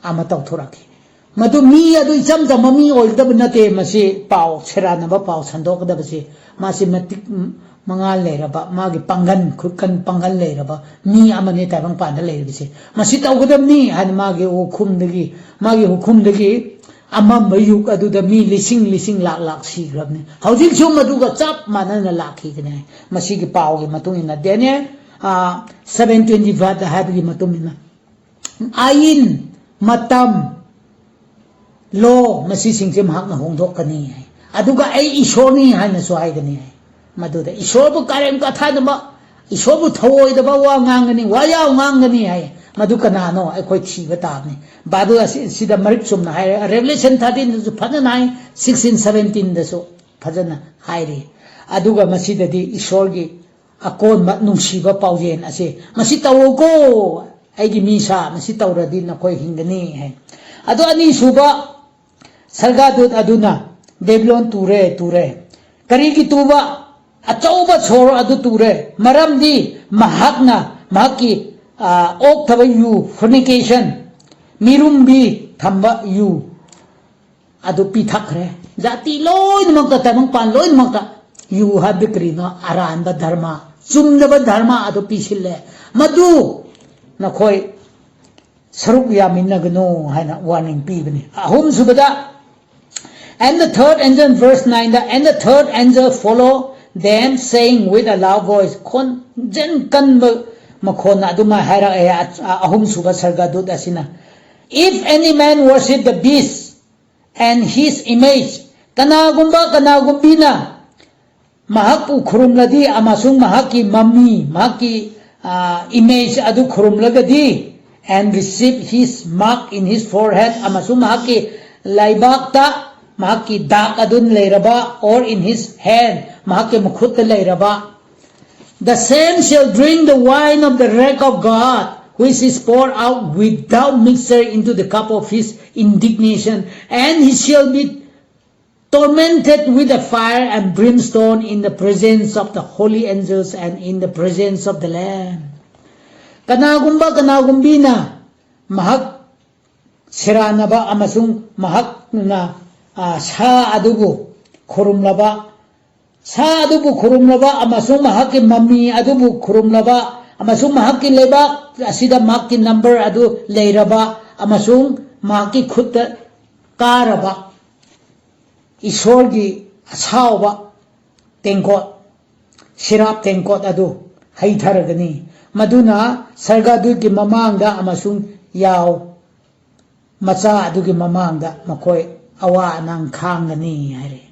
ꯑꯃ ꯇꯧꯊꯣꯔꯛꯈꯤ꯫ ꯃꯗꯨ ꯃꯤ ꯑꯗꯨ ꯏꯆꯝ ꯆꯝꯕ ꯃꯤ ꯑꯣꯏꯒꯗꯕ ꯅꯠꯇꯦ꯫ ꯃꯁꯤ ꯄꯥꯎ ꯁꯦꯔꯥꯟꯅꯕ ꯄꯥꯎ ꯁꯟꯗꯣꯛꯀꯗꯕꯁꯤ ꯃꯥꯁꯤ ꯃꯇꯤꯛ ꯃꯉꯥꯜ ꯂꯩꯔꯕ, ꯃꯥꯒꯤ ꯄꯥꯡꯒꯜ, ꯈꯨꯠꯀꯟ ꯄꯥꯡꯒꯜ ꯂꯩꯔꯕ ꯃꯤ ꯑꯃꯅꯤ ꯇꯥꯏꯕꯪꯄꯥꯟꯗ ꯂꯩꯔꯤꯕꯁꯤ꯫ ꯃꯁꯤ ꯇꯧꯒꯗꯕꯅꯤ ꯍꯥꯏꯅ ꯃꯥꯒꯤ ꯍꯨꯈꯨꯝꯗꯒꯤ, ꯃꯥꯒꯤ ꯍꯨꯈꯨꯝꯗꯒꯤ ꯑꯃꯝꯕ ꯌꯨꯒ ꯑꯗꯨꯗ ꯃꯤ ꯂꯤꯁꯤꯡ ꯂꯤꯁꯤꯡ ꯂꯥꯛ ꯂꯥꯛ ꯁꯤꯈ꯭ꯔꯕꯅꯤ꯫ ꯍꯧꯖꯤꯛꯁꯨ ꯃꯗꯨꯒ ꯆꯞ ꯃꯥꯟꯅꯅ ꯂꯥꯛꯈꯤꯒꯅꯤ꯫ ꯃꯁꯤꯒꯤ ꯄꯥꯎꯒꯤ ꯃꯇꯨꯡ ꯏꯟꯅ, ꯗꯦꯅꯤꯌꯦꯜ, ꯑ, seven twenty five ꯗ ꯍꯥꯏꯕꯒꯤ ꯃꯇꯨꯡ ꯏꯟꯅ, ꯑꯥꯏꯟ, ꯃꯇꯝ, ꯂꯣ, ꯃꯁꯤꯁꯤꯡꯁꯦ ꯃꯍꯥꯛꯅ ꯍꯣꯡꯗꯣꯛꯀꯅꯤ ꯍꯥꯏ꯫ ꯑꯗꯨꯒ "ꯑꯩ ꯏꯁꯣꯔꯅꯤ" ꯍꯥꯏꯅꯁꯨ ꯍꯥꯏꯒꯅꯤ ꯍꯥꯏ꯫ ꯃꯗꯨꯗ ꯏꯁꯣꯔꯕꯨ ꯀꯔꯦꯝ ꯀꯊꯥꯅꯕ, ꯏꯁꯣꯔꯕꯨ ꯊꯧꯑꯣꯏꯗꯕ ꯋꯥ ꯉꯥꯡꯒꯅꯤ, ꯋꯥꯌꯥꯎ ꯉꯥꯡꯒꯅꯤ ꯍꯥꯏ꯫ ꯃꯗꯨ ꯀꯅꯥꯅꯣ? ꯑꯩꯈꯣꯏ ꯊꯤꯕ ꯇꯥꯕꯅꯤ꯫ ꯕꯥꯏꯕꯜ ꯑꯁꯤ, ꯁꯤꯗ ꯃꯔꯤꯛ ꯆꯨꯝꯅ ꯍꯥꯏꯔꯦ꯫ ꯔꯦꯚꯦꯂꯦꯁꯟ ꯊꯥꯔꯇꯤꯟꯗꯁꯨ ꯐꯖꯅ ꯍꯥꯏ, ꯁꯤꯛꯁꯇꯤꯟ ꯁꯚꯦꯟꯇꯤꯟꯗꯁꯨ ꯐꯖꯅ ꯍꯥꯏꯔꯤ꯫ ꯑꯗꯨꯒ ꯃꯁꯤꯗꯗꯤ ꯏꯁꯣꯔꯒꯤ ꯑꯀꯣꯟꯕ ꯅꯨꯡꯁꯤꯕ ꯄꯥꯎꯖꯦꯜ ꯑꯁꯤ, "ꯃꯁꯤ ꯇꯧꯋꯣꯀꯣ, ꯑꯩꯒꯤ ꯃꯤꯁꯥ, ꯃꯁꯤ ꯇꯧꯔꯗꯤ ꯅꯈꯣꯏ ꯍꯤꯡꯒꯅꯤ" ꯍꯥꯏ꯫ ꯑꯗꯣ ꯑꯅꯤꯁꯨꯕ ꯁꯔꯒꯥꯗꯨꯠ ꯑꯗꯨꯅ, "ꯕꯦꯕꯤꯂꯣꯟ ꯇꯨꯔꯦ, ꯇꯨꯔꯦ꯫ ꯀꯔꯤꯒꯤ ꯇꯨꯕ? ꯑꯆꯧꯕ ꯁꯣꯔ ꯑꯗꯨ ꯇꯨꯔꯦ, ꯃꯔꯝꯗꯤ ꯃꯍꯥꯛꯅ ꯃꯍꯥꯛꯀꯤ, ꯑ, ꯑꯣꯛꯊꯕ ꯌꯨ, fornication, ꯃꯤꯔꯨꯝꯕꯤ ꯊꯝꯕ ꯌꯨ ꯑꯗꯨ ꯄꯤꯊꯛꯈ꯭ꯔꯦ꯫ ꯖꯥꯇꯤ ꯂꯣꯏꯅꯃꯛꯇ, ꯇꯥꯏꯕꯪꯄꯥꯟ ꯂꯣꯏꯅꯃꯛꯇ ꯌꯨ ꯍꯥꯏꯕꯗꯤ ꯀꯔꯤꯅꯣ? ꯑꯔꯥꯟꯕ ꯙꯔꯃ, ꯆꯨꯝꯗꯕ ꯙꯔꯃ ꯑꯗꯨ ꯄꯤꯁꯤꯜꯂꯦ꯫ ꯃꯗꯨ ꯅꯈꯣꯏ ꯁꯔꯨꯛ ꯌꯥꯃꯤꯟꯅꯒꯅꯨ" ꯍꯥꯏꯅ ꯋꯥꯔꯅꯤꯡ ꯄꯤꯕꯅꯤ꯫ ꯑꯍꯨꯝꯁꯨꯕꯗ, "And the third angel," verse nine the, "And the third angel followed them, saying with a loud voice," ꯈꯣꯟꯖꯦꯜ ꯀꯟꯕ ꯃꯈꯣꯟꯅ ꯑꯗꯨꯃꯥꯏꯅ ꯍꯥꯏꯔꯛꯑꯦ, ꯑ-, ꯑꯍꯨꯝꯁꯨꯕ ꯁꯔꯒꯗꯨꯠ ꯑꯁꯤꯅ, "If any man worship the beast and his image," ꯀꯅꯥꯒꯨꯝꯕ ꯀꯅꯥꯒꯨꯝꯕꯤꯅ ꯃꯍꯥꯛꯄꯨ ꯈꯨꯔꯨꯝꯂꯗꯤ ꯑꯃꯁꯨꯡ ꯃꯍꯥꯛꯀꯤ ꯃꯃꯤ, ꯃꯍꯥꯛꯀꯤ, ꯑ, image ꯑꯗꯨ ꯈꯨꯔꯨꯝꯂꯒꯗꯤ, "and receive his mark in his forehead," ꯑꯃꯁꯨꯡ ꯃꯍꯥꯛꯀꯤ ꯂꯩꯕꯥꯛꯇ ꯃꯍꯥꯛꯀꯤ ꯗꯥꯛ ꯑꯗꯨ ꯂꯩꯔꯕ, "or in his hand," ꯃꯍꯥꯛꯀꯤ ꯃꯈꯨꯠꯇ ꯂꯩꯔꯕ, The same shall drink the wine of the wrath of God, which is poured out without mixture into the cup of his indignation, and he shall be tormented with the fire and brimstone in the presence of the holy angels and in the presence of the Lamb. ꯀꯅꯥꯒꯨꯝꯕ ꯀꯅꯥꯒꯨꯝꯕꯤꯅ ꯃꯍꯥꯛ ꯁꯦꯔꯥꯟꯅꯕ ꯑꯃꯁꯨꯡ ꯃꯍꯥꯛꯅ, ꯑ, ꯁꯥ ꯑꯗꯨꯕꯨ ꯈꯨꯔꯨꯝꯂꯕ, ꯁꯥ ꯑꯗꯨꯕꯨ ꯈꯨꯔꯨꯝꯂꯕ ꯑꯃꯁꯨꯡ ꯃꯍꯥꯛꯀꯤ ꯃꯃꯤ ꯑꯗꯨꯕꯨ ꯈꯨꯔꯨꯝꯂꯕ ꯑꯃꯁꯨꯡ ꯃꯍꯥꯛꯀꯤ ꯂꯩꯕꯥꯛ ꯑꯁꯤꯗ ꯃꯍꯥꯛꯀꯤ ꯅꯝꯕꯔ ꯑꯗꯨ ꯂꯩꯔꯕ ꯑꯃꯁꯨꯡ ꯃꯍꯥꯛꯀꯤ ꯈꯨꯠꯇ ꯀꯥꯔꯕ ꯏꯁꯣꯔꯒꯤ ꯑꯁꯥꯎꯕ ꯇꯦꯡꯀꯣꯠ, ꯁꯤꯔꯥꯞ ꯇꯦꯡꯀꯣꯠ ꯑꯗꯨ ꯍꯩꯊꯔꯒꯅꯤ꯫ ꯃꯗꯨꯅ ꯁꯔꯒꯗꯨꯠꯀꯤ ꯃꯃꯥꯡꯗ ꯑꯃꯁꯨꯡ ꯌꯥꯎ ꯃꯆꯥ ꯑꯗꯨꯒꯤ ꯃꯃꯥꯡꯗ ꯃꯈꯣꯏ ꯑꯋꯥ ꯑꯅꯥ ꯈꯥꯡꯒꯅꯤ ꯍꯥꯏꯔꯦ꯫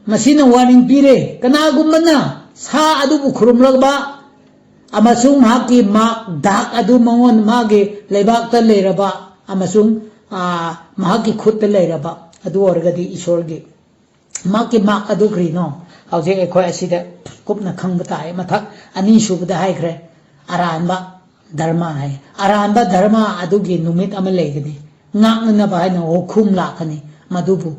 ꯃꯁꯤꯅ ꯋꯥꯔꯅꯤꯡ ꯄꯤꯔꯦ, ꯀꯅꯥꯒꯨꯝꯕꯅ ꯁꯥ ꯑꯗꯨꯕꯨ ꯈꯨꯔꯨꯝꯂꯕ ꯑꯃꯁꯨꯡ ꯃꯍꯥꯛꯀꯤ ꯃꯥꯛ, ꯗꯥꯛ ꯑꯗꯨ ꯃꯉꯣꯟ, ꯃꯥꯒꯤ ꯂꯩꯕꯥꯛꯇ ꯂꯩꯔꯕ ꯑꯃꯁꯨꯡ, ꯑꯥ, ꯃꯍꯥꯛꯀꯤ ꯈꯨꯠꯇ ꯂꯩꯔꯕ ꯑꯗꯨ ꯑꯣꯏꯔꯒꯗꯤ ꯏꯁꯣꯔꯒꯤ ꯃꯍꯥꯛꯀꯤ ꯃꯥꯛ ꯑꯗꯨ ꯀꯔꯤꯅꯣ? ꯍꯧꯖꯤꯛ ꯑꯩꯈꯣꯏ ꯑꯁꯤꯗ ꯀꯨꯞꯅ ꯈꯪꯕ ꯇꯥꯏ꯫ ꯃꯊꯛ ꯑꯅꯤꯁꯨꯕꯗ ꯍꯥꯏꯈ꯭ꯔꯦ, ꯑꯔꯥꯟꯕ ꯙꯔꯃ ꯍꯥꯏ꯫ ꯑꯔꯥꯟꯕ ꯙꯔꯃ ꯑꯗꯨꯒꯤ ꯅꯨꯃꯤꯠ ꯑꯃ ꯂꯩꯒꯅꯤ, ꯉꯥꯛꯅꯅꯕ ꯍꯥꯏꯅ ꯍꯨꯈꯨꯝ ꯂꯥꯛꯀꯅꯤ꯫ ꯃꯗꯨꯕꯨ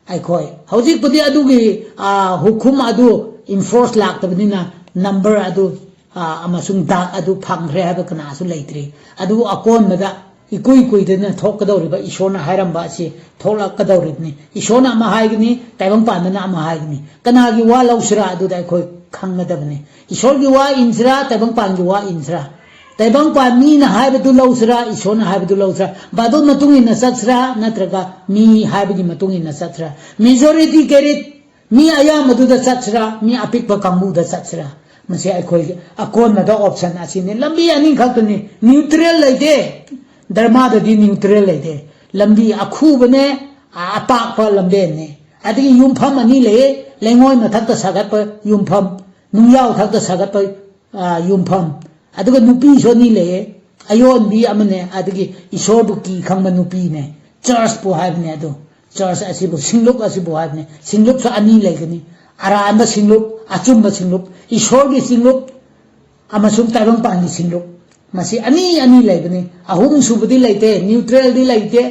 ꯑꯩꯈꯣꯏ ꯍꯧꯖꯤꯛꯄꯨꯗꯤ ꯑꯗꯨꯒꯤ, ꯑꯥ, ꯍꯨꯈꯨꯝ ꯑꯗꯨ ꯏꯟꯐꯣꯔꯁ ꯂꯥꯛꯇꯕꯅꯤꯅ ꯅꯝꯕꯔ ꯑꯗꯨ, ꯑꯥ, ꯑꯃꯁꯨꯡ ꯗꯥꯛ ꯑꯗꯨ ꯐꯪꯈ꯭ꯔꯦ ꯍꯥꯏꯕ ꯀꯅꯥꯁꯨ ꯂꯩꯇ꯭ꯔꯤ꯫ ꯑꯗꯨꯕꯨ ꯑꯀꯣꯟꯕꯗ ꯏꯀꯨꯏ ꯀꯨꯏꯗꯅ ꯊꯣꯛꯀꯗꯧꯔꯤꯕ ꯏꯁꯣꯔꯅ ꯍꯥꯏꯔꯝꯕ ꯑꯁꯤ ꯊꯣꯛꯂꯛꯀꯗꯧꯔꯤꯕꯅꯤ꯫ ꯏꯁꯣꯔꯅ ꯑꯃ ꯍꯥꯏꯒꯅꯤ, ꯇꯥꯏꯕꯪꯄꯥꯟꯕꯅ ꯑꯃ ꯍꯥꯏꯒꯅꯤ꯫ ꯀꯅꯥꯒꯤ ꯋꯥ ꯂꯧꯁꯤꯔꯥ ꯑꯗꯨꯗ ꯑꯩꯈꯣꯏ ꯈꯪꯒꯗꯕꯅꯤ꯫ ꯏꯁꯣꯔꯒꯤ ꯋꯥ ꯏꯟꯁꯤꯔꯥ, ꯇꯥꯏꯕꯪꯄꯥꯟꯒꯤ ꯋꯥ ꯏꯟꯁꯤꯔꯥ? ꯇꯥꯏꯕꯪꯄꯥꯟ ꯃꯤꯅ ꯍꯥꯏꯕꯗꯨ ꯂꯧꯁꯤꯔꯥ, ꯏꯁꯣꯔꯅ ꯍꯥꯏꯕꯗꯨ ꯂꯧꯁꯤꯔꯥ? ꯕꯥꯏꯕꯜ ꯃꯇꯨꯡ ꯏꯟꯅ ꯆꯠꯁꯤꯔꯥ, ꯅꯠꯇ꯭ꯔꯒ ꯃꯤ ꯍꯥꯏꯕꯒꯤ ꯃꯇꯨꯡ ꯏꯟꯅ ꯆꯠꯁꯤꯔꯥ? ꯃꯦꯖꯣꯔꯤꯇꯤ ꯀꯦꯔꯤꯠ ꯃꯤ ꯑꯌꯥꯝꯕꯗꯨꯗ ꯆꯠꯁꯤꯔꯥ, ꯃꯤ ꯑꯄꯤꯛꯄ ꯀꯥꯡꯕꯨꯗ ꯆꯠꯁꯤꯔꯥ? ꯃꯁꯤ ꯑꯩꯈꯣꯏꯒꯤ ꯑꯀꯣꯟꯕꯗ ꯑꯣꯞꯁꯟ ꯑꯁꯤꯅꯤ꯫ ꯂꯝꯕꯤ ꯑꯅꯤ ꯈꯛꯇꯅꯤ, ꯅ꯭ꯌꯨꯇ꯭ꯔꯦꯜ ꯂꯩꯇꯦ꯫ ꯙꯔꯃꯗꯗꯤ ꯅ꯭ꯌꯨꯇ꯭ꯔꯦꯜ ꯂꯩꯇꯦ꯫ ꯂꯝꯕꯤ ꯑꯈꯨꯕꯅꯦ, ꯑ-, ꯑꯄꯥꯛꯄ ꯂꯝꯕꯦꯟꯅꯦ꯫ ꯑꯗꯒꯤ ꯌꯨꯝꯐꯝ ꯑꯅꯤ ꯂꯩꯌꯦ, ꯂꯩꯉꯣꯏ ꯃꯊꯛꯇ ꯁꯥꯒꯠꯄ ꯌꯨꯝꯐꯝ, ꯅꯨꯡꯌꯥꯎ ꯊꯛꯇ ꯁꯥꯒꯠꯄ, ꯑ, ꯌꯨꯝꯐꯝ꯫ ꯑꯗꯨꯒ ꯅꯨꯄꯤꯁꯨ ꯑꯅꯤ ꯂꯩꯌꯦ, ꯑꯌꯣꯟꯕꯤ ꯑꯃꯅꯦ, ꯑꯗꯒꯤ ꯏꯁꯣꯔꯕꯨ ꯀꯤ ꯈꯪꯕ ꯅꯨꯄꯤꯅꯦ꯫ ꯆꯔꯆꯄꯨ ꯍꯥꯏꯕꯅꯦ ꯑꯗꯨ꯫ ꯆꯔꯆ ꯑꯁꯤꯕꯨ, ꯁꯤꯡꯂꯨꯞ ꯑꯁꯤꯕꯨ ꯍꯥꯏꯕꯅꯦ꯫ ꯁꯤꯡꯂꯨꯞꯁꯨ ꯑꯅꯤ ꯂꯩꯒꯅꯤ, ꯑꯔꯥꯟꯕ ꯁꯤꯡꯂꯨꯞ ꯑꯆꯨꯝꯕ ꯁꯤꯡꯂꯨꯞ, ꯏꯁꯣꯔꯒꯤ ꯁꯤꯡꯂꯨꯞ ꯑꯃꯁꯨꯡ ꯇꯥꯏꯕꯪꯄꯥꯟꯒꯤ ꯁꯤꯡꯂꯨꯞ꯫ ꯃꯁꯤ ꯑꯅꯤ ꯑꯅꯤ ꯂꯩꯕꯅꯤ꯫ ꯑꯍꯨꯝ ꯁꯨꯕꯗꯤ ꯂꯩꯇꯦ, ꯅ꯭ꯌꯨꯇ꯭ꯔꯦꯜꯗꯤ ꯂꯩꯇꯦ꯫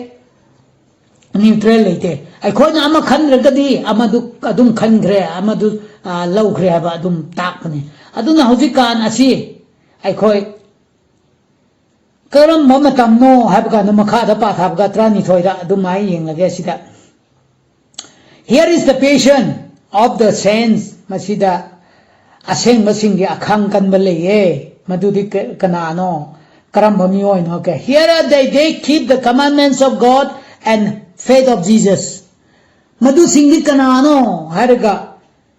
ꯅ꯭ꯌꯨꯇ꯭ꯔꯦꯜ ꯂꯩꯇꯦ꯫ ꯑꯩꯈꯣꯏꯅ ꯑꯃ ꯈꯟꯗ꯭ꯔꯒꯗꯤ ꯑꯃꯗꯨ ꯑꯗꯨꯝ ꯈꯟꯈ꯭ꯔꯦ, ꯑꯃꯗꯨ, ꯑ, ꯂꯧꯈ꯭ꯔꯦ ꯍꯥꯏꯕ ꯑꯗꯨꯝ ꯇꯥꯛꯄꯅꯤ꯫ ꯑꯗꯨꯅ ꯍꯧꯖꯤꯛꯀꯥꯟ ꯑꯁꯤ ꯑꯩꯈꯣꯏ ꯀꯔꯝꯕ ꯃꯇꯝꯅꯣ ꯍꯥꯏꯕ ꯀꯥꯟꯗ ꯃꯈꯥꯗ ꯄꯥꯊꯕꯒ ꯇꯔꯥꯅꯤꯊꯣꯏꯗ ꯑꯗꯨꯃꯥꯏꯅ ꯌꯦꯡꯂꯒꯦ ꯁꯤꯗ꯫ Here is the patient of the saints. ꯃꯁꯤꯗ ꯑꯁꯦꯡꯕꯁꯤꯡꯒꯤ ꯑꯈꯥꯡ ꯀꯟꯕ ꯂꯩꯌꯦ꯫ ꯃꯗꯨꯗꯤ ꯀ-, ꯀꯅꯥꯅꯣ? ꯀꯔꯝꯕ ꯃꯤꯑꯣꯏꯅꯣ? Okay. Here are they, they keep the commandments of God and faith of Jesus. ꯃꯗꯨꯁꯤꯡꯗꯤ ꯀꯅꯥꯅꯣ ꯍꯥꯏꯔꯒ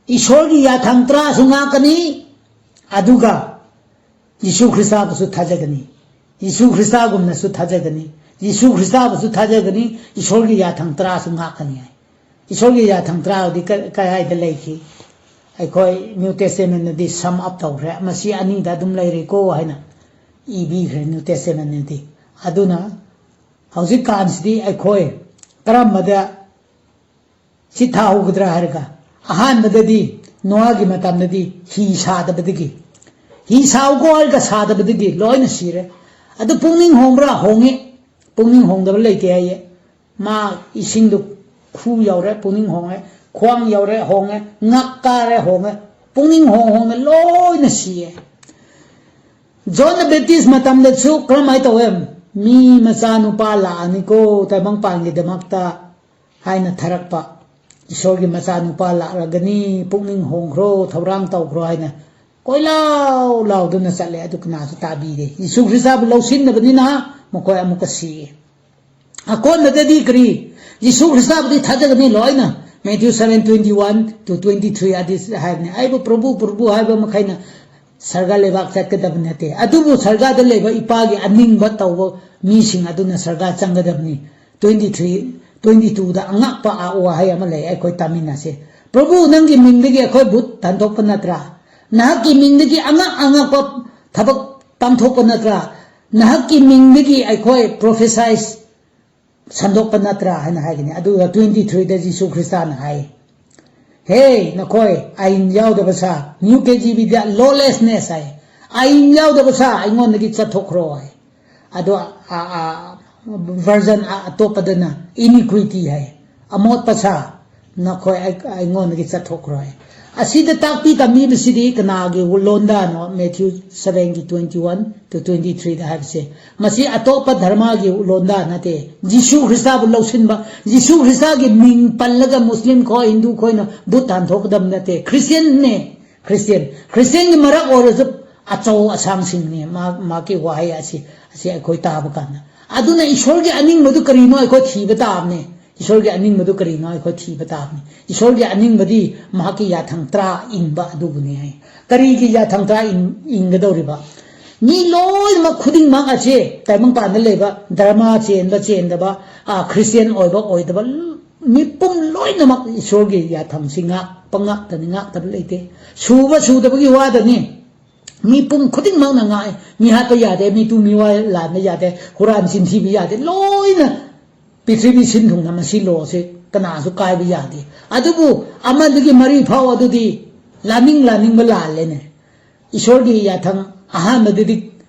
ꯏꯁꯣꯔꯒꯤ ꯌꯥꯊꯪ ꯇꯔꯥꯁꯨ ꯉꯥꯛꯀꯅꯤ, ꯑꯗꯨꯒ ꯌꯤꯁꯨ ꯈ꯭ꯔꯤꯁꯇꯥꯕꯨꯁꯨ ꯊꯥꯖꯒꯅꯤ꯫ ꯌꯤꯁꯨ ꯈ꯭ꯔꯤꯁꯇꯥꯒꯨꯝꯅꯁꯨ ꯊꯥꯖꯒꯅꯤ꯫ ꯌꯤꯁꯨ ꯈ꯭ꯔꯤꯁꯇꯥꯕꯨꯁꯨ ꯊꯥꯖꯒꯅꯤ, ꯏꯁꯣꯔꯒꯤ ꯌꯥꯊꯪ ꯇꯔꯥꯁꯨ ꯉꯥꯛꯀꯅꯤ ꯍꯥꯏ꯫ ꯏꯁꯣꯔꯒꯤ ꯌꯥꯊꯪ ꯇꯔꯥꯗꯤ ꯀ-, ꯀꯗꯥꯏꯗ ꯂꯩꯈꯤ? ꯑꯩꯈꯣꯏ ꯅ꯭ꯌꯨ ꯇꯦꯁꯇꯦꯃꯦꯟꯗꯗꯤ sum up ꯇꯧꯈ꯭ꯔꯦ, ꯃꯁꯤ ꯑꯅꯤꯗ ꯑꯗꯨꯝ ꯂꯩꯔꯦꯀꯣ ꯍꯥꯏꯅ ꯏꯕꯤꯈ꯭ꯔꯦ ꯅ꯭ꯌꯨ ꯇꯦꯁꯇꯦꯃꯦꯟꯗꯗꯤ꯫ ꯑꯗꯨꯅ ꯍꯧꯖꯤꯛꯀꯥꯟꯁꯤꯗꯤ ꯑꯩꯈꯣꯏ ꯀꯔꯝꯕꯗ ꯁꯤ ꯊꯥꯍꯧꯒꯗ꯭ꯔꯥ ꯍꯥꯏꯔꯒ, ꯑꯍꯥꯟꯕꯗꯗꯤ ꯅꯣꯑꯥꯒꯤ ꯃꯇꯝꯗꯗꯤ ꯍꯤ ꯁꯥꯗꯕꯗꯒꯤ, ꯍꯤ ꯁꯥꯎꯀꯣ ꯍꯥꯏꯔꯒ ꯁꯥꯗꯕꯗꯒꯤ ꯂꯣꯏꯅ ꯁꯤꯔꯦ꯫ ꯑꯗꯨ ꯄꯨꯛꯅꯤꯡ ꯍꯣꯡꯕ꯭ꯔꯥ? ꯍꯣꯡꯉꯦ꯫ ꯄꯨꯛꯅꯤꯡ ꯍꯣꯡꯗꯕ ꯂꯩꯇꯦ ꯍꯥꯏꯌꯦ꯫ ꯃꯥ ꯏꯁꯤꯡꯗꯨ ꯈꯨ ꯌꯧꯔꯦ, ꯄꯨꯛꯅꯤꯡ ꯍꯣꯡꯉꯦ, ꯈ꯭ꯋꯥꯡ ꯌꯧꯔꯦ, ꯍꯣꯡꯉꯦ, ꯉꯛ ꯀꯥꯔꯦ, ꯍꯣꯡꯉꯦ꯫ ꯄꯨꯛꯅꯤꯡ ꯍꯣꯡ ꯍꯣꯡꯅ ꯂꯣꯏꯅ ꯁꯤꯌꯦ꯫ ꯖꯣꯟ ꯕꯦꯞꯇꯤꯁ ꯃꯇꯝꯗꯁꯨ ꯀꯔꯝꯍꯥꯏꯅ ꯇꯧꯋꯦ? ꯃꯤ ꯃꯆꯥꯅꯨꯄꯥ ꯂꯥꯛꯑꯅꯤꯀꯣ ꯇꯥꯏꯕꯪꯄꯥꯟꯒꯤꯗꯃꯛꯇ ꯍꯥꯏꯅ ꯊꯥꯔꯛꯄ꯫ ꯏꯁꯣꯔꯒꯤ ꯃꯆꯥꯅꯨꯄꯥ ꯂꯥꯛꯂꯒꯅꯤ, ꯄꯨꯛꯅꯤꯡ ꯍꯣꯡꯈ꯭ꯔꯣ, ꯊꯧꯔꯥꯡ ꯇꯧꯈ꯭ꯔꯣ ꯍꯥꯏꯅ ꯀꯣꯏꯂꯥꯎ ꯂꯥꯎꯗꯨꯅ ꯆꯠꯂꯦ꯫ ꯑꯗꯨ ꯀꯅꯥꯁꯨ ꯇꯥꯕꯤꯗꯦ꯫ ꯌꯤꯁꯨ ꯈ꯭ꯔꯤꯁꯇꯕꯨ ꯂꯧꯁꯤꯟꯗꯕꯅꯤꯅ ꯃꯈꯣꯏ ꯑꯃꯨꯛꯀ ꯁꯤꯌꯦ꯫ ꯑꯀꯣꯟꯕꯗꯗꯤ ꯀꯔꯤ? ꯌꯤꯁꯨ ꯈ꯭ꯔꯤꯁꯇꯕꯨꯗꯤ ꯊꯥꯖꯒꯅꯤ ꯂꯣꯏꯅ꯫ Matthew seven twenty one to twenty three ꯑꯗꯤ ꯍꯥꯏꯕꯅꯤ꯫ ꯑꯩꯕꯨ ꯄ꯭ꯔꯚꯨ, ꯄ꯭ꯔꯚꯨ ꯍꯥꯏꯕ ꯃꯈꯩꯅ ꯁꯔꯒ ꯂꯩꯕꯥꯛ ꯆꯠꯀꯗꯕ ꯅꯠꯇꯦ, ꯑꯗꯨꯕꯨ ꯁꯔꯒꯗ ꯂꯩꯕ ꯏꯄꯥꯒꯤ ꯑꯅꯤꯡꯕ ꯇꯧꯕ ꯃꯤꯁꯤꯡ ꯑꯗꯨꯅ ꯁꯔꯒ ꯆꯪꯒꯗꯕꯅꯤ꯫ Twenty three, twenty twoꯗ ꯑꯉꯛꯄ ꯋꯥꯍꯩ ꯑꯃ ꯂꯩ, ꯑꯩꯈꯣꯏ ꯇꯥꯃꯤꯟꯅꯁꯦ꯫ ꯄ꯭ꯔꯚꯨ, ꯅꯪꯒꯤ ꯃꯤꯡꯗꯒꯤ ꯑꯩꯈꯣꯏ ꯚꯨꯠ ꯊꯥꯡꯗꯣꯛꯄ ꯅꯠꯇ꯭ꯔꯥ? ꯅꯍꯥꯛꯀꯤ ꯃꯤꯡꯗꯒꯤ ꯑꯉꯛ ꯑꯉꯛꯄ ꯊꯕꯛ ꯄꯥꯡꯊꯣꯛꯄ ꯅꯠꯇ꯭ꯔꯥ? ꯅꯍꯥꯛꯀꯤ ꯃꯤꯡꯗꯒꯤ ꯑꯩꯈꯣꯏ ꯄ꯭ꯔꯣꯐꯦꯁꯥꯏꯁ ꯁꯟꯗꯣꯛꯄ ꯅꯠꯇ꯭ꯔꯥ ꯍꯥꯏꯅ ꯍꯥꯏꯒꯅꯤ꯫ ꯑꯗꯨꯒ twenty threeꯗ ꯖꯤꯁꯨ ꯈ꯭ꯔꯤꯁꯇꯥꯅ ꯍꯥꯏ, ꯍꯦ, ꯅꯈꯣꯏ ꯑꯥꯏꯟ ꯌꯥꯎꯗꯕ ꯁꯥ, ꯅ꯭ꯌꯨ ꯀꯦ ꯖꯤ ꯕꯤꯗ ꯂꯣꯂꯦꯁꯅꯦꯁ ꯍꯥꯏ꯫ ꯑꯥꯏꯟ ꯌꯥꯎꯗꯕ ꯁꯥ, ꯑꯩꯉꯣꯟꯗꯒꯤ ꯆꯠꯊꯣꯛꯈ꯭ꯔꯣ ꯍꯥꯏ꯫ ꯑꯗꯣ, ꯑ, ꯑ, version ꯑ-, ꯑꯇꯣꯞꯄꯗꯅ ꯏꯅꯤꯀ꯭ꯋꯤꯇꯤ ꯍꯥꯏ꯫ ꯑꯃꯣꯠꯄ ꯁꯥ, ꯅꯈꯣꯏ ꯑꯩ-, ꯑꯩꯉꯣꯟꯗꯒꯤ ꯆꯠꯊꯣꯛꯈ꯭ꯔꯣ ꯍꯥꯏ꯫ ꯑꯁꯤꯗ ꯇꯥꯛꯄꯤ ꯇꯝꯕꯤꯕꯁꯤꯗꯤ ꯀꯅꯥꯒꯤ ꯂꯣꯟꯗꯥꯅꯣ? ꯃꯦꯊ꯭ꯌꯨ seven ꯒꯤ twenty one to twenty three ꯗ ꯍꯥꯏꯕꯁꯦ꯫ ꯃꯁꯤ ꯑꯇꯣꯞꯄ ꯙꯔꯃꯒꯤ ꯂꯣꯟꯗꯥ ꯅꯠꯇꯦ꯫ ꯖꯤꯁꯨ ꯈ꯭ꯔꯤꯁꯇꯥꯕꯨ ꯂꯧꯁꯤꯟꯕ, ꯖꯤꯁꯨ ꯈ꯭ꯔꯤꯁꯇꯥꯒꯤ ꯃꯤꯡ ꯄꯜꯂꯒ ꯃꯨꯁꯂꯤꯝ ꯈꯣꯏ, ꯍꯤꯟꯗꯨ ꯈꯣꯏꯅ ꯕꯨꯠ ꯇꯥꯟꯊꯣꯛꯀꯗꯕ ꯅꯠꯇꯦ꯫ ꯈ꯭ꯔꯤꯁꯇꯤꯌꯟꯅꯦ, ꯈ꯭ꯔꯤꯁꯇꯤꯌꯟ꯫ ꯈ꯭ꯔꯤꯁꯇꯤꯌꯟꯒꯤ ꯃꯔꯛ ꯑꯣꯏꯔꯁꯨ ꯑꯆꯧ ꯑꯁꯥꯡꯁꯤꯡꯅꯦ꯫ ꯃꯥ-, ꯃꯍꯥꯛꯀꯤ ꯋꯥꯍꯩ ꯑꯁꯤ, ꯑꯁꯤ ꯑꯩꯈꯣꯏ ꯇꯥꯕ ꯀꯥꯟꯗ꯫ ꯑꯗꯨꯅ ꯏꯁꯣꯔꯒꯤ ꯑꯅꯤꯡꯕꯗꯨ ꯀꯔꯤꯅꯣ ꯑꯩꯈꯣꯏ ꯊꯤꯕ ꯇꯥꯕꯅꯦ꯫ ꯏꯁꯣꯔꯒꯤ ꯑꯅꯤꯡꯕꯗꯨ ꯀꯔꯤꯅꯣ ꯑꯩꯈꯣꯏ ꯊꯤꯕ ꯇꯥꯕꯅꯤ꯫ ꯏꯁꯣꯔꯒꯤ ꯑꯅꯤꯡꯕꯗꯤ ꯃꯍꯥꯛꯀꯤ ꯌꯥꯊꯪ ꯇꯔꯥ ꯏꯟꯕ ꯑꯗꯨꯕꯨꯅꯤ ꯍꯥꯏ꯫ ꯀꯔꯤꯒꯤ ꯌꯥꯊꯪ ꯇꯔꯥ ꯏꯟ-, ꯏꯟꯒꯗꯧꯔꯤꯕ? ꯃꯤ ꯂꯣꯏꯅꯃꯛ ꯈꯨꯗꯤꯡꯃꯛ ꯑꯁꯦ ꯇꯥꯏꯕꯪꯄꯥꯟꯗ ꯂꯩꯕ ꯙꯔꯃ ꯆꯦꯟꯕ ꯆꯦꯟꯗꯕ, ꯑ, ꯈ꯭ꯔꯤꯁꯇꯤꯌꯥꯟ ꯑꯣꯏꯕ ꯑꯣꯏꯗꯕ, ꯃꯤꯄꯨꯝ ꯂꯣꯏꯅꯃꯛ ꯏꯁꯣꯔꯒꯤ ꯌꯥꯊꯪꯁꯤ ꯉꯥꯛꯄ ꯉꯥꯛꯇꯅꯤ, ꯉꯥꯛꯇꯕ ꯂꯩꯇꯦ꯫ ꯁꯨꯕ ꯁꯨꯗꯕꯒꯤ ꯋꯥꯗꯅꯤ꯫ ꯃꯤꯄꯨꯝ ꯈꯨꯗꯤꯡꯃꯛꯅ ꯉꯥꯛꯑꯦ꯫ ꯃꯤ ꯍꯥꯠꯄ ꯌꯥꯗꯦ, ꯃꯤ ꯇꯨ ꯃꯤ ꯋꯥ ꯂꯥꯟꯕ ꯌꯥꯗꯦ, ꯍꯨꯔꯥꯟ ꯆꯤꯟꯊꯤꯕ ꯌꯥꯗꯦ, ꯂꯣꯏꯅ ꯄ꯭ꯔꯤꯊꯤꯕꯤ ꯁꯤꯟ ꯊꯨꯡꯅ ꯃꯁꯤ ꯂꯣꯁꯦ ꯀꯅꯥꯁꯨ ꯀꯥꯏꯕ ꯌꯥꯗꯦ꯫ ꯑꯗꯨꯕꯨ ꯑꯃꯗꯒꯤ ꯃꯔꯤ ꯐꯥꯎ ꯑꯗꯨꯗꯤ ꯂꯥꯅꯤꯡ ꯂꯥꯅꯤꯡꯕ ꯂꯥꯜꯂꯦꯅꯦ꯫ ꯏꯁꯣꯔꯒꯤ ꯌꯥꯊꯪ ꯑꯍꯥꯟꯕꯗꯗꯤ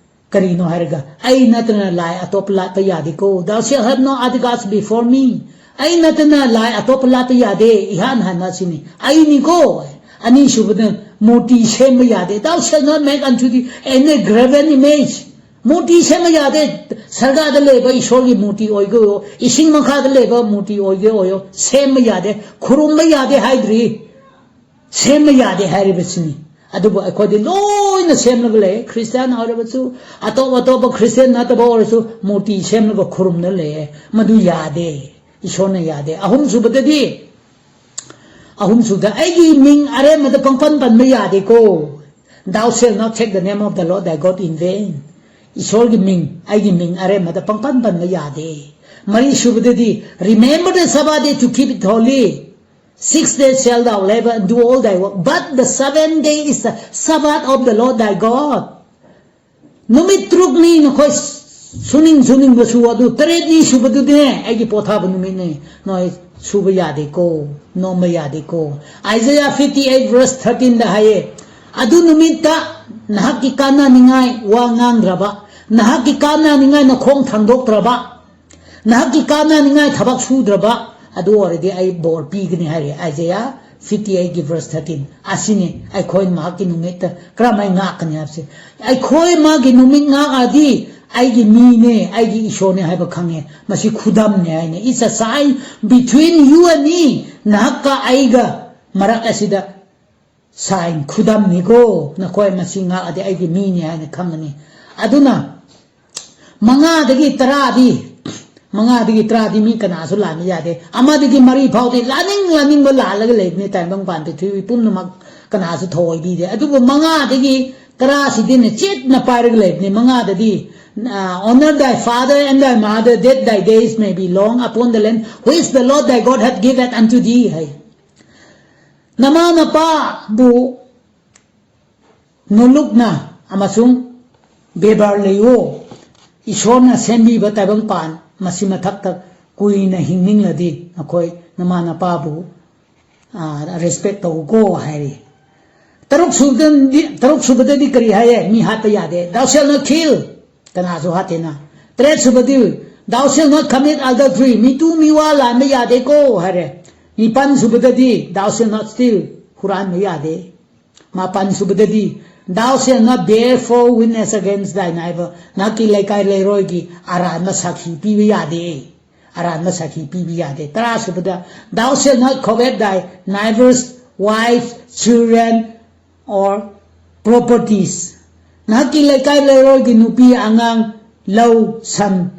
ꯀꯔꯤꯅꯣ ꯍꯥꯏꯔꯒ, "ꯑꯩ ꯅꯠꯇꯅ ꯂꯥꯏ ꯑꯇꯣꯞꯄ ꯂꯥꯠꯄ ꯌꯥꯗꯦꯀꯣ, thou shalt have no other gods before me"꯫ ꯑꯩ ꯅꯠꯇꯅ ꯂꯥꯏ ꯑꯇꯣꯞꯄ ꯂꯥꯠꯄ ꯌꯥꯗꯦ, ꯏꯍꯥꯟ ꯍꯥꯟꯅ ꯑꯁꯤꯅꯤ, ꯑꯩꯅꯤꯀꯣ꯫ ꯑꯅꯤꯁꯨꯕꯗ, ꯃꯨꯔꯇꯤ ꯁꯦꯝꯕ ꯌꯥꯗꯦ, "Thou shalt not make unto thee any graven image"꯫ ꯃꯨꯔꯇꯤ ꯁꯦꯝꯕ ꯌꯥꯗꯦ꯫ ꯁꯔꯒꯥꯗ ꯂꯩꯕ ꯏꯁꯣꯔꯒꯤ ꯃꯨꯔꯇꯤ ꯑꯣꯏꯒꯦ ꯑꯣꯏꯌꯣ, ꯏꯁꯤꯡ ꯃꯈꯥꯗ ꯂꯩꯕ ꯃꯨꯔꯇꯤ ꯑꯣꯏꯒꯦ ꯑꯣꯏꯌꯣ, ꯁꯦꯝꯕ ꯌꯥꯗꯦ, ꯈꯨꯔꯨꯝꯕ ꯌꯥꯗꯦ ꯍꯥꯏꯗ꯭ꯔꯤ꯫ ꯁꯦꯝꯕ ꯌꯥꯗꯦ ꯍꯥꯏꯔꯤꯕꯁꯤꯅꯤ꯫ ꯑꯗꯨꯕꯨ ꯑꯩꯈꯣꯏꯗꯤ ꯂꯣꯏꯅ ꯁꯦꯝꯂꯒ ꯂꯩ꯫ ꯈ꯭ꯔꯤꯁꯇꯤꯌꯥꯟ ꯑꯣꯏꯔꯕꯁꯨ, ꯑꯇꯣꯞ ꯑꯇꯣꯞꯄ ꯈ꯭ꯔꯤꯁꯇꯤꯌꯥꯟ ꯅꯠꯇꯕ ꯑꯣꯏꯔꯁꯨ ꯃꯨꯔꯇꯤ ꯁꯦꯝꯂꯒ ꯈꯨꯔꯨꯝꯅ ꯂꯩꯌꯦ꯫ ꯃꯗꯨ ꯌꯥꯗꯦ꯫ ꯏꯁꯣꯔꯅ ꯌꯥꯗꯦ꯫ ꯑꯍꯨꯝꯁꯨꯕꯗꯗꯤ, ꯑꯍꯨꯝꯁꯨꯕꯗ, "ꯑꯩꯒꯤ ꯃꯤꯡ ꯑꯔꯦꯝꯕꯗ ꯄꯪꯄꯟ ꯄꯟꯕ ꯌꯥꯗꯦꯀꯣ꯫ Thou shalt not take the name of the Lord thy God in vain." ꯏꯁꯣꯔꯒꯤ ꯃꯤꯡ, ꯑꯩꯒꯤ ꯃꯤꯡ ꯑꯔꯦꯝꯕꯗ ꯄꯪꯄꯟ ꯄꯟꯕ ꯌꯥꯗꯦ꯫ ꯃꯔꯤꯁꯨꯕꯗꯗꯤ, "Remember the Sabbath day to keep it holy. Six days shalt thou labor and do all thy work, but the seventh day is the Sabbath of the Lord thy God." ꯅꯨꯃꯤꯠ ꯇꯔꯨꯛꯅꯤ ꯅꯈꯣꯏ ꯁꯨꯅꯤꯡ ꯁꯨꯅꯤꯡꯕ ꯁꯨ, ꯑꯗꯨ ꯇꯔꯦꯠꯅꯤ ꯁꯨꯕꯗꯨꯗꯤꯅꯦ ꯑꯩꯒꯤ ꯄꯣꯊꯥꯕ ꯅꯨꯃꯤꯠꯅꯤ꯫ ꯅꯣꯏ ꯁꯨꯕ ꯌꯥꯗꯦꯀꯣ, ꯅꯣꯝꯕ ꯌꯥꯗꯦꯀꯣ꯫ Isaiah fifty eight verse thirteen ꯗ ꯍꯥꯏꯌꯦ, "ꯑꯗꯨ ꯅꯨꯃꯤꯠꯇ ꯅꯍꯥꯛꯀꯤ ꯀꯥꯟꯅꯅꯤꯡꯉꯥꯏ ꯋꯥ ꯉꯥꯡꯗ꯭ꯔꯕ, ꯅꯍꯥꯛꯀꯤ ꯀꯥꯟꯅꯅꯤꯡꯉꯥꯏ ꯅꯈꯣꯡ ꯊꯥꯡꯗꯣꯛꯇ꯭ꯔꯕ, ꯅꯍꯥꯛꯀꯤ ꯀꯥꯟꯅꯅꯤꯡꯉꯥꯏ ꯊꯕꯛ ꯁꯨꯗ꯭ꯔꯕ, ꯑꯗꯨ ꯑꯣꯏꯔꯗꯤ ꯑꯩ ꯕꯣꯔ ꯄꯤꯒꯅꯤ" ꯍꯥꯏꯔꯦ꯫ Isaiah fifty eight ꯒꯤ verse thirteen꯫ ꯑꯁꯤꯅꯤ ꯑꯩꯈꯣꯏ ꯃꯍꯥꯛꯀꯤ ꯅꯨꯃꯤꯠꯇ ꯀꯔꯝꯍꯥꯏꯅ ꯉꯥꯛꯀꯅꯤ ꯍꯥꯏꯕꯁꯦ꯫ ꯑꯩꯈꯣꯏ ꯃꯥꯒꯤ ꯅꯨꯃꯤꯠ ꯉꯥꯛꯑꯗꯤ ꯑꯩꯒꯤ ꯃꯤꯅꯦ, ꯑꯩꯒꯤ ꯏꯁꯣꯔꯅꯦ ꯍꯥꯏꯕ ꯈꯪꯉꯦ꯫ ꯃꯁꯤ ꯈꯨꯗꯝꯅꯦ ꯍꯥꯏꯅ, it's a sign between you and me꯫ ꯅꯍꯥꯛꯀ ꯑꯩꯒ ꯃꯔꯛ ꯑꯁꯤꯗ sign, ꯈꯨꯗꯝꯅꯤꯀꯣ꯫ ꯅꯈꯣꯏ ꯃꯁꯤ ꯉꯥꯛꯑꯗꯤ ꯑꯩꯒꯤ ꯃꯤꯅꯤ ꯍꯥꯏꯅ ꯈꯪꯒꯅꯤ꯫ ꯑꯗꯨꯅ ꯃꯉꯥꯗꯒꯤ ꯇꯔꯥꯗꯤ, ꯃꯉꯥꯗꯒꯤ ꯇꯔꯥꯗꯤ ꯃꯤ ꯀꯅꯥꯁꯨ ꯂꯥꯟꯕ ꯌꯥꯗꯦ꯫ ꯑꯃꯗꯒꯤ ꯃꯔꯤ ꯐꯥꯎꯗꯤ ꯂꯥꯅꯤꯡ ꯂꯥꯅꯤꯡꯕ ꯂꯥꯜꯂꯒ ꯂꯩꯕꯅꯤ ꯇꯥꯏꯕꯪꯄꯥꯟ ꯄ꯭ꯔꯤꯊꯤꯕꯤ ꯄꯨꯝꯅꯃꯛ꯫ ꯀꯅꯥꯁꯨ ꯊꯧꯑꯣꯏꯕꯤꯗꯦ꯫ ꯑꯗꯨꯕꯨ ꯃꯉꯥꯗꯒꯤ ꯇꯔꯥꯁꯤꯗꯤ ꯅꯆꯦꯠꯅ ꯄꯥꯏꯔꯒ ꯂꯩꯕꯅꯤ꯫ ꯃꯉꯥꯗꯗꯤ, "Honor thy father and thy mother, that thy days may be long upon the land which the Lord thy God hath given unto thee" ꯍꯥꯏ꯫ "ꯅꯃꯥ ꯅꯄꯥꯕꯨ ꯅꯣꯂꯨꯛꯅ ꯑꯃꯁꯨꯡ ꯕꯦꯕꯥꯔ ꯂꯩꯌꯣ꯫ ꯏꯁꯣꯔꯅ ꯁꯦꯝꯕꯤꯕ ꯇꯥꯏꯕꯪꯄꯥꯟ ꯃꯁꯤ ꯃꯊꯛꯇ ꯀꯨꯏꯅ ꯍꯤꯡꯅꯤꯡꯂꯗꯤ ꯅꯈꯣꯏ ꯅꯃꯥ ꯅꯄꯥꯕꯨ, ꯑ, respect ꯇꯧꯀꯣ" ꯍꯥꯏꯔꯤ꯫ ꯇꯔꯨꯛ ꯁꯨꯕꯗꯗꯤ, ꯇꯔꯨꯛ ꯁꯨꯕꯗꯗꯤ ꯀꯔꯤ ꯍꯥꯏꯌꯦ? ꯃꯤ ꯍꯥꯠꯄ ꯌꯥꯗꯦ꯫ "Thou shalt not kill"꯫ ꯀꯅꯥꯁꯨ ꯍꯥꯠꯇꯦꯅ꯫ ꯇꯔꯦꯠ ꯁꯨꯕꯗꯤ, "Thou shalt not commit adultery"꯫ ꯃꯤꯇꯨ ꯃꯤꯋꯥ ꯂꯥꯟꯕ ꯌꯥꯗꯦꯀꯣ ꯍꯥꯏꯔꯦ꯫ ꯅꯤꯄꯥꯟ ꯁꯨꯕꯗꯗꯤ, "Thou shalt not steal"꯫ ꯍꯨꯔꯥꯟꯕ ꯌꯥꯗꯦ꯫ ꯃꯥꯄꯟ ꯁꯨꯕꯗꯗꯤ, "Thou shalt not bear false witness against thy neighbor"꯫ ꯅꯍꯥꯛꯀꯤ ꯂꯩꯀꯥꯏ ꯂꯩꯔꯣꯏꯒꯤ ꯑꯔꯥꯟꯕ ꯁꯥꯈꯤ ꯄꯤꯕ ꯌꯥꯗꯦ꯫ ꯑꯔꯥꯟꯕ ꯁꯥꯈꯤ ꯄꯤꯕ ꯌꯥꯗꯦ꯫ ꯇꯔꯥ ꯁꯨꯕꯗ, "Thou shalt not covet thy neighbor's wife, children, or properties"꯫ ꯅꯍꯥꯛꯀꯤ ꯂꯩꯀꯥꯏ ꯂꯩꯔꯣꯏꯒꯤ ꯅꯨꯄꯤ ꯑꯉꯥꯡ, ꯂꯧ, ꯁꯟ,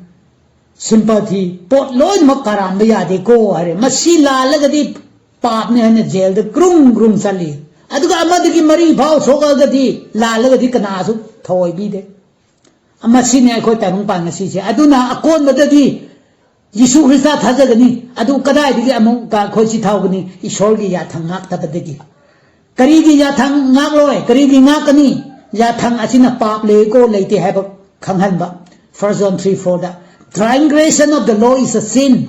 sympathy, ꯄꯣꯠ ꯂꯣꯏꯅꯃꯛ ꯀꯔꯥꯝꯕ ꯌꯥꯗꯦꯀꯣ ꯍꯥꯏꯔꯦ꯫ ꯃꯁꯤ ꯂꯥꯜꯂꯒꯗꯤ ꯄꯥꯞꯅꯤ ꯍꯥꯏꯅ ꯖꯦꯜꯗ ꯀ꯭ꯔꯨꯝ ꯀ꯭ꯔꯨꯝ ꯆꯠꯂꯤ꯫ ꯑꯗꯨꯒ ꯑꯃꯗꯒꯤ ꯃꯔꯤ ꯐꯥꯎ ꯁꯣꯛꯂꯒꯗꯤ, ꯂꯥꯜꯂꯒꯗꯤ ꯀꯅꯥꯁꯨ ꯊꯑꯣꯏꯕꯤꯗꯦ꯫ ꯃꯁꯤꯅꯤ ꯑꯩꯈꯣꯏ ꯇꯥꯏꯕꯪꯄꯥꯟ ꯉꯁꯤꯁꯦ꯫ ꯑꯗꯨꯅ ꯑꯀꯣꯟꯕꯗꯗꯤ ꯌꯤꯁꯨ ꯈ꯭ꯔꯤꯁꯇ ꯊꯥꯖꯒꯅꯤ꯫ ꯑꯗꯨ ꯀꯗꯥꯏꯗꯒꯤ ꯑꯃꯨꯛꯀ ꯑꯩꯈꯣꯏ ꯆꯤꯊꯍꯧꯒꯅꯤ? ꯏꯁꯣꯔꯒꯤ ꯌꯥꯊꯪ ꯉꯥꯛꯇꯕꯗꯒꯤ꯫ ꯀꯔꯤꯒꯤ ꯌꯥꯊꯪ ꯉꯥꯛꯂꯣꯏ? ꯀꯔꯤꯒꯤ ꯉꯥꯛꯀꯅꯤ? ꯌꯥꯊꯪ ꯑꯁꯤꯅ ꯄꯥꯞ ꯂꯩꯀꯣ ꯂꯩꯇꯦ ꯍꯥꯏꯕ ꯈꯪꯍꯟꯕ꯫ First John three four the, "Transgression of the law is a sin"꯫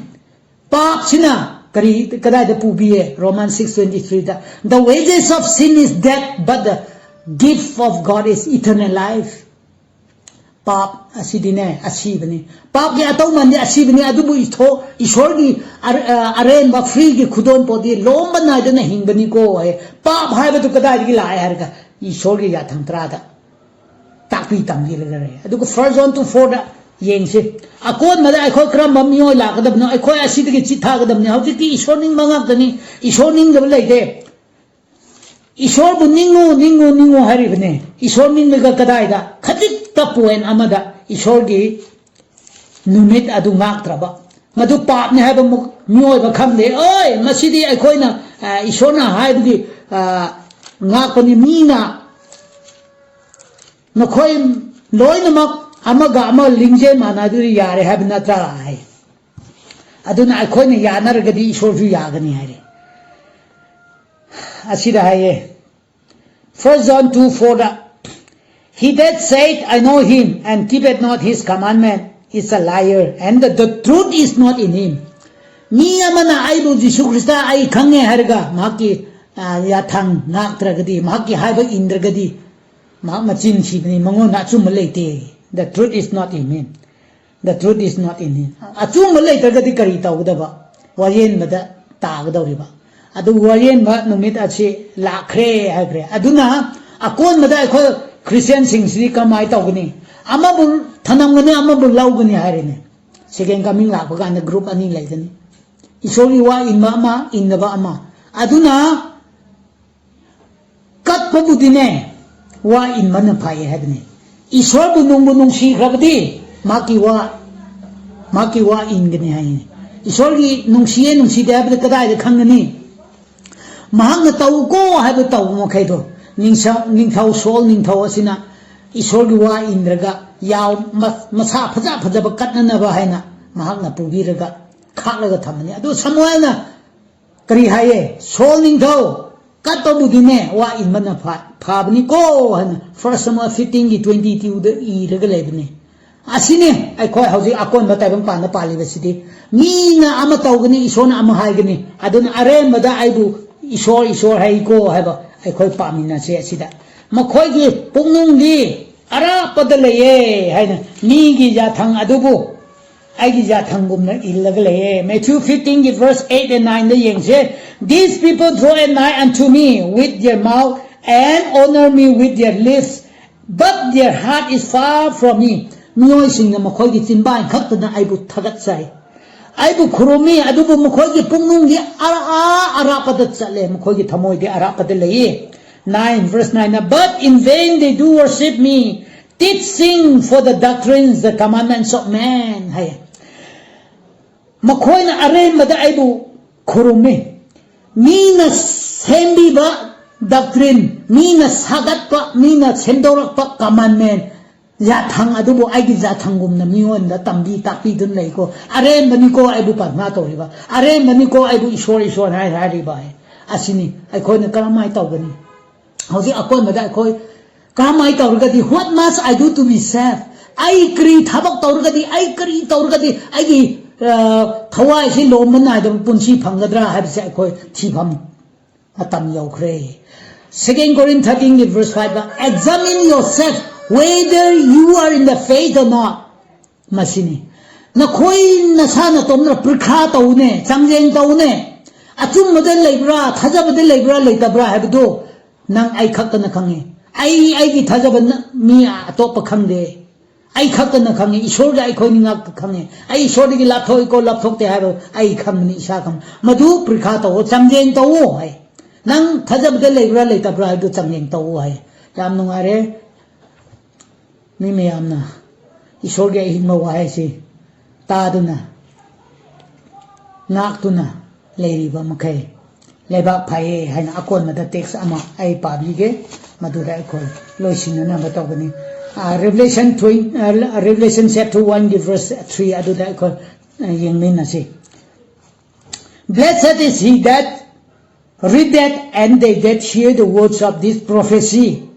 ꯄꯥꯞꯁꯤꯅ ꯀꯔꯤ, ꯀꯗꯥꯏꯗ ꯄꯨꯕꯤꯌꯦ? Romans six twenty three the, "The wages of sin is death, but the gift of God is eternal life." ꯄꯥꯞ ꯑꯁꯤꯗꯤꯅꯦ, ꯑꯁꯤꯕꯅꯤ꯫ ꯄꯥꯞꯀꯤ ꯑꯇꯧꯃꯟꯗꯤ ꯑꯁꯤꯕꯅꯤ, ꯑꯗꯨꯕꯨ ꯏꯊꯣ-, ꯏꯁꯣꯔꯒꯤ ꯑꯔ-, ꯑ, ꯑꯔꯦꯝꯕ, free ꯒꯤ ꯈꯨꯗꯣꯜ ꯄꯣꯠꯇꯤ ꯂꯣꯝꯕ ꯅꯥꯏꯗꯅ ꯍꯤꯡꯕꯅꯤꯀꯣ ꯍꯥꯏ꯫ ꯄꯥꯞ ꯍꯥꯏꯕꯗꯨ ꯀꯗꯥꯏꯗꯒꯤ ꯂꯥꯛꯑꯦ ꯍꯥꯏꯔꯒ, ꯏꯁꯣꯔꯒꯤ ꯌꯥꯊꯪ ꯇꯔꯥꯗ ꯇꯥꯛꯄꯤ ꯇꯝꯕꯤꯔꯒ ꯂꯩ꯫ ꯑꯗꯨꯒ First John two four ꯗ ꯌꯦꯡꯁꯤ꯫ ꯑꯀꯣꯟꯕꯗ ꯑꯩꯈꯣꯏ ꯀꯔꯝꯕ ꯃꯤꯑꯣꯏ ꯂꯥꯛꯀꯗꯕꯅꯣ? ꯑꯩꯈꯣꯏ ꯑꯁꯤꯗꯒꯤ ꯆꯤꯠꯊꯒꯗꯕꯅꯤ꯫ ꯍꯧꯖꯤꯛꯇꯤ ꯏꯁꯣꯔ ꯅꯤꯡꯕ ꯉꯥꯛꯇꯅꯤ, ꯏꯁꯣꯔ ꯅꯤꯡꯗꯕ ꯂꯩꯇꯦ꯫ ꯏꯁꯣꯔꯕꯨ ꯅꯤꯡꯉꯨ, ꯅꯤꯡꯉꯨ, ꯅꯤꯡꯉꯨ ꯍꯥꯏꯔꯤꯕꯅꯦ꯫ ꯏꯁꯣꯔ ꯅꯤꯡꯂꯒ ꯀꯗꯥꯏꯗ? ꯈꯖꯤꯛꯇ point ꯑꯃꯗ ꯏꯁꯣꯔꯒꯤ ꯅꯨꯃꯤꯠ ꯑꯗꯨ ꯉꯥꯛꯇ꯭ꯔꯕ꯫ ꯃꯗꯨ ꯄꯥꯞꯅꯤ ꯍꯥꯏꯕ ꯃꯨꯛ-, ꯃꯤꯑꯣꯏꯕ ꯈꯪꯗꯦ꯫ "ꯑꯣꯏ, ꯃꯁꯤꯗꯤ ꯑꯩꯈꯣꯏꯅ, ꯑ, ꯏꯁꯣꯔꯅ ꯍꯥꯏꯕꯒꯤ, ꯑ, ꯉꯥꯛꯄꯅꯤ꯫ ꯃꯤꯅ ꯅꯈꯣꯏ ꯂꯣꯏꯅꯃꯛ ꯑꯃꯒ ꯑꯃ ꯂꯤꯡꯖꯦꯜ ꯃꯥꯟꯅꯗꯨꯅ ꯌꯥꯔꯦ ꯍꯥꯏꯕ ꯅꯠꯇ꯭ꯔꯥ?" ꯍꯥꯏ꯫ ꯑꯗꯨꯅ ꯑꯩꯈꯣꯏꯅ ꯌꯥꯅꯔꯒꯗꯤ ꯏꯁꯣꯔꯁꯨ ꯌꯥꯒꯅꯤ ꯍꯥꯏꯔꯦ꯫ ꯑꯁꯤꯗ ꯍꯥꯏꯌꯦ, First John two four the, "He that saith, 'I know him, and keepeth not his commandment, is a liar, and the, the truth is not in him.'" ꯃꯤ ꯑꯃꯅ ꯑꯩꯕꯨ ꯖꯤꯁꯨ ꯈ꯭ꯔꯤꯁꯇ ꯑꯩ ꯈꯪꯉꯦ ꯍꯥꯏꯔꯒ ꯃꯍꯥꯛꯀꯤ, ꯑ, ꯌꯥꯊꯪ ꯉꯥꯛꯇ꯭ꯔꯒꯗꯤ, ꯃꯍꯥꯛꯀꯤ ꯍꯥꯏꯕ ꯏꯟꯗ꯭ꯔꯒꯗꯤ, ꯃꯍꯥꯛ ꯃꯆꯤꯟ ꯊꯤꯕꯅꯤ, ꯃꯉꯣꯟꯗ ꯑꯆꯨꯝꯕ ꯂꯩꯇꯦ꯫ The truth is not in him. The truth is not in him. ꯑꯆꯨꯝꯕ ꯂꯩꯇ꯭ꯔꯒꯗꯤ ꯀꯔꯤ ꯇꯧꯒꯗꯕ? ꯋꯥꯌꯦꯟꯕꯗ ꯇꯥꯒꯗꯧꯔꯤꯕ꯫ ꯑꯗꯨ ꯋꯥꯌꯦꯟꯕ ꯅꯨꯃꯤꯠ ꯑꯁꯤ ꯂꯥꯛꯈ꯭ꯔꯦ ꯍꯥꯏꯈ꯭ꯔꯦ꯫ ꯑꯗꯨꯅ ꯑꯀꯣꯟꯕꯗ ꯑꯩꯈꯣꯏ ꯈ꯭ꯔꯤꯁꯇꯤꯌꯥꯟꯁꯤꯡꯁꯤꯗꯤ ꯀꯃꯥꯏꯅ ꯇꯧꯒꯅꯤ? ꯑꯃꯕꯨ ꯊꯅꯝꯒꯅꯤ, ꯑꯃꯕꯨ ꯂꯧꯒꯅꯤ ꯍꯥꯏꯔꯤꯅꯦ꯫ Second coming ꯂꯥꯛꯄ ꯀꯥꯟꯗ group ꯑꯅꯤ ꯂꯩꯒꯅꯤ꯫ ꯏꯁꯣꯔꯒꯤ ꯋꯥ ꯏꯟꯕ ꯑꯃ, ꯏꯟꯗꯕ ꯑꯃ꯫ ꯑꯗꯨꯅ ꯀꯠꯄꯕꯨꯗꯤꯅꯦ, ꯋꯥ ꯏꯟꯕꯅ ꯐꯩ ꯍꯥꯏꯕꯅꯤ꯫ ꯏꯁꯣꯔꯕꯨ ꯅꯨꯡꯕꯨ ꯅꯨꯡꯁꯤꯈ꯭ꯔꯕꯗꯤ ꯃꯍꯥꯛꯀꯤ ꯋꯥ, ꯃꯍꯥꯛꯀꯤ ꯋꯥ ꯏꯟꯒꯅꯤ ꯍꯥꯏꯅꯤ꯫ ꯏꯁꯣꯔꯒꯤ ꯅꯨꯡꯁꯤꯌꯦ ꯅꯨꯡꯁꯤꯗꯦ ꯍꯥꯏꯕꯗꯨ ꯀꯗꯥꯏꯗ ꯈꯪꯒꯅꯤ? ꯃꯍꯥꯛꯅ ꯇꯧꯀꯣ ꯍꯥꯏꯕ ꯇꯧꯕ ꯃꯈꯩꯗꯣ꯫ ꯅꯤꯡꯁ-, ꯅꯤꯡꯊꯧ ꯁꯣꯜ ꯅꯤꯡꯊꯧ ꯑꯁꯤꯅ ꯏꯁꯣꯔꯒꯤ ꯋꯥ ꯏꯟꯗ꯭ꯔꯒ ꯌꯥꯎ-, ꯃ-, ꯃꯁꯥ ꯐꯖ ꯐꯖꯕ ꯀꯠꯅꯅꯕ ꯍꯥꯏꯅ ꯃꯍꯥꯛꯅ ꯄꯨꯕꯤꯔꯒ ꯈꯥꯛꯂꯒ ꯊꯝꯕꯅꯤ꯫ ꯑꯗꯨ ꯁꯃꯨꯑꯦꯜꯅ ꯀꯔꯤ ꯍꯥꯏꯌꯦ? "ꯁꯣꯜ ꯅꯤꯡꯊꯧ, ꯀꯠꯄꯕꯨꯗꯤꯅꯦ, ꯋꯥ ꯏꯟꯕꯅ ꯐ-, ꯐꯕꯅꯤꯀꯣ" ꯍꯥꯏꯅ First Samuel fifteen ꯒꯤ twenty two ꯗ ꯏꯔꯒ ꯂꯩꯕꯅꯦ꯫ ꯑꯁꯤꯅꯤ ꯑꯩꯈꯣꯏ ꯍꯧꯖꯤꯛ ꯑꯀꯣꯟꯕ ꯇꯥꯏꯕꯪ ꯄꯥꯟꯗ ꯄꯥꯜꯂꯤꯕꯁꯤꯗꯤ꯫ ꯃꯤꯅ ꯑꯃ ꯇꯧꯒꯅꯤ, ꯏꯁꯣꯔꯅ ꯑꯃ ꯍꯥꯏꯒꯅꯤ꯫ ꯑꯗꯨꯅ ꯑꯔꯦꯝꯕꯗ ꯑꯩꯕꯨ ꯏꯁꯣꯔ, ꯏꯁꯣꯔ ꯍꯥꯏꯀꯣ ꯍꯥꯏꯕ ꯑꯩꯈꯣꯏ ꯄꯥꯝꯃꯤꯟꯅꯁꯦ ꯑꯁꯤꯗ꯫ ꯃꯈꯣꯏꯒꯤ ꯄꯨꯛꯅꯨꯡꯗꯤ ꯑꯔꯥꯞꯄꯗ ꯂꯩꯌꯦ ꯍꯥꯏꯅ ꯃꯤꯒꯤ ꯌꯥꯊꯪ ꯑꯗꯨꯕꯨ ꯑꯩꯒꯤ ꯌꯥꯊꯪꯒꯨꯝꯅ ꯏꯜꯂꯒ ꯂꯩꯌꯦ꯫ Matthew fifteen ꯒꯤ verse eight and nine ꯗ ꯌꯦꯡꯁꯦ꯫ These people draw nigh unto me with their mouth and honor me with their lips, but their heart is far from me. ꯃꯤꯑꯣꯏꯁꯤꯡꯅ ꯃꯈꯣꯏꯒꯤ ꯆꯤꯟꯕꯥꯟ ꯈꯛꯇꯅ ꯑꯩꯕꯨ ꯊꯥꯒꯠꯆꯩ, ꯑꯩꯕꯨ ꯈꯨꯔꯨꯝꯃꯤ, ꯑꯗꯨꯕꯨ ꯃꯈꯣꯏꯒꯤ ꯄꯨꯛꯅꯨꯡꯗꯤ ꯑꯔꯥ-, ꯑꯔꯥꯞꯄꯗ ꯆꯠꯂꯦ, ꯃꯈꯣꯏꯒꯤ ꯊꯃꯣꯏꯗꯤ ꯑꯔꯥꯞꯄꯗ ꯂꯩꯌꯦ꯫ Nine, verse nine, "But in vain they do worship me, teaching for the doctrines, the commandments of man," ꯍꯥꯏ꯫ ꯃꯈꯣꯏꯅ ꯑꯔꯦꯝꯕꯗ ꯑꯩꯕꯨ ꯈꯨꯔꯨꯝꯃꯤ꯫ ꯃꯤꯅ ꯁꯦꯝꯕꯤꯕ doctrine, ꯃꯤꯅ ꯁꯥꯒꯠꯄ, ꯃꯤꯅ ꯁꯦꯝꯗꯣꯔꯛꯄ commandment, ꯌꯥꯊꯪ ꯑꯗꯨꯕꯨ ꯑꯩꯒꯤ ꯌꯥꯊꯪꯒꯨꯝꯅ ꯃꯤꯉꯣꯟꯗ ꯇꯝꯕꯤ ꯇꯥꯛꯄꯤꯗꯨꯅ ꯂꯩꯀꯣ꯫ ꯑꯔꯦꯝꯕꯅꯤꯀꯣ ꯑꯩꯕꯨ ꯄ꯭ꯔꯊꯅꯥ ꯇꯧꯔꯤꯕ, ꯑꯔꯦꯝꯕꯅꯤꯀꯣ ꯑꯩꯕꯨ ꯏꯁꯣꯔ, ꯏꯁꯣꯔ ꯍꯥꯏ ꯍꯥꯏꯔꯤꯕ ꯍꯥꯏ꯫ ꯑꯁꯤꯅꯤ ꯑꯩꯈꯣꯏꯅ ꯀꯔꯝꯍꯥꯏꯅ ꯇꯧꯒꯅꯤ? ꯍꯧꯖꯤꯛ ꯑꯀꯣꯟꯕꯗ ꯑꯩꯈꯣꯏ ꯀꯔꯝꯍꯥꯏꯅ ꯇꯧꯔꯒꯗꯤ, "What must I do to be saved?" ꯑꯩ ꯀꯔꯤ ꯊꯕꯛ ꯇꯧꯔꯒꯗꯤ, ꯑꯩ ꯀꯔꯤ ꯇꯧꯔꯒꯗꯤ ꯑꯩꯒꯤ, ꯑ, ꯊꯋꯥꯏꯁꯤ ꯂꯣꯝꯕ ꯅꯥꯏꯗꯕ ꯄꯨꯟꯁꯤ ꯐꯪꯒꯗ꯭ꯔꯥ ꯍꯥꯏꯕꯁꯦ ꯑꯩꯈꯣꯏ ꯊꯤꯐꯝ ꯃꯇꯝ ꯌꯧꯈ꯭ꯔꯦ꯫ Second Corinthians thirteen verse five, "Examine yourself whether you are in the faith or not." ꯃꯁꯤꯅꯤ꯫ ꯅꯈꯣꯏ ꯅꯁꯥ ꯅꯇꯣꯝꯅ ꯄ꯭ꯔꯤꯈꯥ ꯇꯧꯅꯦ, ꯆꯥꯡꯌꯦꯡ ꯇꯧꯅꯦ꯫ ꯑꯆꯨꯝꯕꯗ ꯂꯩꯕ꯭ꯔꯥ, ꯊꯥꯖꯕꯗ ꯂꯩꯕ꯭ꯔꯥ, ꯂꯩꯇꯕ꯭ꯔꯥ ꯍꯥꯏꯕꯗꯨ ꯅꯪ ꯑꯩ ꯈꯛꯇꯅ ꯈꯪꯉꯤ꯫ ꯑꯩ, ꯑꯩꯒꯤ ꯊꯥꯖꯕ ꯅ-, ꯃꯤ ꯑꯇꯣꯞꯄ ꯈꯪꯗꯦ꯫ ꯑꯩ ꯈꯛꯇꯅ ꯈꯪꯉꯤ꯫ ꯏꯁꯣꯔꯒ ꯑꯩꯈꯣꯏꯅꯤ ꯉꯥꯛꯇ ꯈꯪꯉꯤ꯫ ꯑꯩ ꯏꯁꯣꯔꯗꯒꯤ ꯂꯥꯞꯊꯣꯛꯏꯀꯣ, ꯂꯥꯞꯊꯣꯛꯇꯦ ꯍꯥꯏꯕ ꯑꯩ ꯈꯪꯕꯅꯤ, ꯏꯁꯥ ꯈꯪ-, ꯃꯗꯨ ꯄ꯭ꯔꯤꯈꯥ ꯇꯧꯋꯣ, ꯆꯥꯡꯌꯦꯡ ꯇꯧꯋꯣ ꯍꯥꯏ꯫ ꯅꯪ ꯊꯥꯖꯕꯗ ꯂꯩꯕ꯭ꯔꯥ, ꯂꯩꯇꯕ꯭ꯔꯥ ꯍꯥꯏꯕꯗꯨ ꯆꯥꯡꯌꯦꯡ ꯇꯧꯋꯣ ꯍꯥꯏ꯫ ꯌꯥꯝ ꯅꯨꯡꯉꯥꯏꯔꯦ꯫ ꯃꯤ ꯃꯌꯥꯝꯅ ꯏꯁꯣꯔꯒꯤ ꯑꯍꯤꯡꯕ ꯋꯥꯍꯩꯁꯤ ꯇꯥꯗꯨꯅ, ꯉꯥꯛꯇꯨꯅ ꯂꯩꯔꯤꯕ ꯃꯈꯩ ꯂꯩꯕꯥꯛ ꯐꯩꯌꯦ ꯍꯥꯏꯅ ꯑꯀꯣꯟꯕꯗ text ꯑꯃ ꯑꯩ ꯄꯥꯕꯤꯒꯦ, ꯃꯗꯨꯗ ꯑꯩꯈꯣꯏ ꯂꯣꯏꯁꯤꯟꯅꯅꯕ ꯇꯧꯒꯅꯤ꯫ ꯑ, Revelation twenty, ꯑ, Revelation chapter one ꯒꯤ verse three ꯑꯗꯨꯗ ꯑꯩꯈꯣꯏ, ꯑ, ꯌꯦꯡꯃꯤꯟꯅꯁꯤ꯫ "Blessed is he that readeth and they that hear the words of this prophecy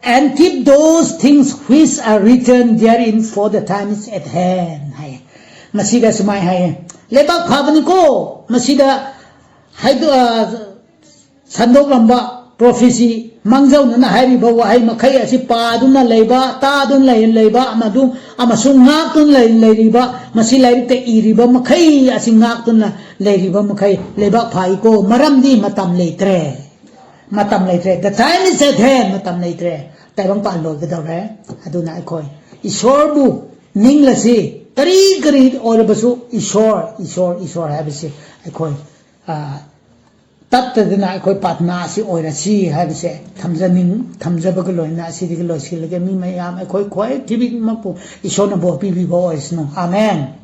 "And keep those things which are written therein, for the time is at hand" ꯍꯥꯏꯌꯦ꯫ ꯃꯁꯤꯗ ꯁꯨꯃꯥꯏ ꯍꯥꯏꯌꯦ, "ꯂꯩꯕꯥꯛ ꯐꯥꯕꯅꯤꯀꯣ, ꯃꯁꯤꯗ ꯍꯥꯏꯗꯣ-, ꯑ, ꯁꯟꯗꯣꯛꯂꯝꯕ prophecy, ꯃꯥꯡꯖꯧꯅꯅ ꯍꯥꯏꯔꯤꯕ ꯋꯥꯍꯩ ꯃꯈꯩ ꯑꯁꯤ ꯄꯥꯗꯨꯅ ꯂꯩꯕ, ꯇꯥꯗꯨꯅ ꯂꯩ-, ꯂꯩꯕ ꯑꯃꯗꯨ, ꯑꯃꯁꯨꯡ ꯉꯥꯛꯇꯨꯅ ꯂꯩ-, ꯂꯩꯔꯤꯕ, ꯃꯁꯤ ꯂꯥꯏꯔꯤꯛꯇ ꯏꯔꯤꯕ ꯃꯈꯩ ꯑꯁꯤ ꯉꯥꯛꯇꯨꯅ ꯂꯩꯔꯤꯕ ꯃꯈꯩ ꯂꯩꯕꯥꯛ ꯐꯥꯏꯀꯣ, ꯃꯔꯝꯗꯤ ꯃꯇꯝ ꯂꯩꯇ꯭ꯔꯦ꯫ ꯃꯇꯝ ꯂꯩꯇ꯭ꯔꯦ꯫ The time is at hand, ꯃꯇꯝ ꯂꯩꯇ꯭ꯔꯦ꯫ ꯇꯥꯏꯕꯪꯄꯥꯟ ꯂꯣꯏꯒꯗꯧꯔꯦ꯫ ꯑꯗꯨꯅ ꯑꯩꯈꯣꯏ ꯏꯁꯣꯔꯕꯨ ꯅꯤꯡꯂꯁꯤ, ꯀꯔꯤ ꯀꯔꯤ ꯑꯣꯏꯔꯕꯁꯨ ꯏꯁꯣꯔ, ꯏꯁꯣꯔ, ꯏꯁꯣꯔ ꯍꯥꯏꯕꯁꯤ ꯑꯩꯈꯣꯏ, ꯑ, ꯇꯠꯇꯗꯅ ꯑꯩꯈꯣꯏ ꯄ꯭ꯔꯥꯊꯅꯥ ꯑꯁꯤ ꯑꯣꯏꯔꯁꯤ ꯍꯥꯏꯕꯁꯦ ꯊꯝꯖꯅꯤꯡ-, ꯊꯝꯖꯕꯒ ꯂꯣꯏꯅꯅ ꯑꯁꯤꯗꯒꯤ ꯂꯣꯏꯁꯤꯜꯂꯒꯦ꯫ ꯃꯤ ꯃꯌꯥꯝ ꯑꯩꯈꯣꯏ ꯈ꯭ꯋꯥꯏ ꯈꯨꯗꯤꯡꯃꯛꯄꯨ ꯏꯁꯣꯔꯅ ꯕꯣꯔ ꯄꯤꯕꯤꯕ ꯑꯣꯏꯁꯅꯨ꯫ ꯑꯥꯃꯦꯟ꯫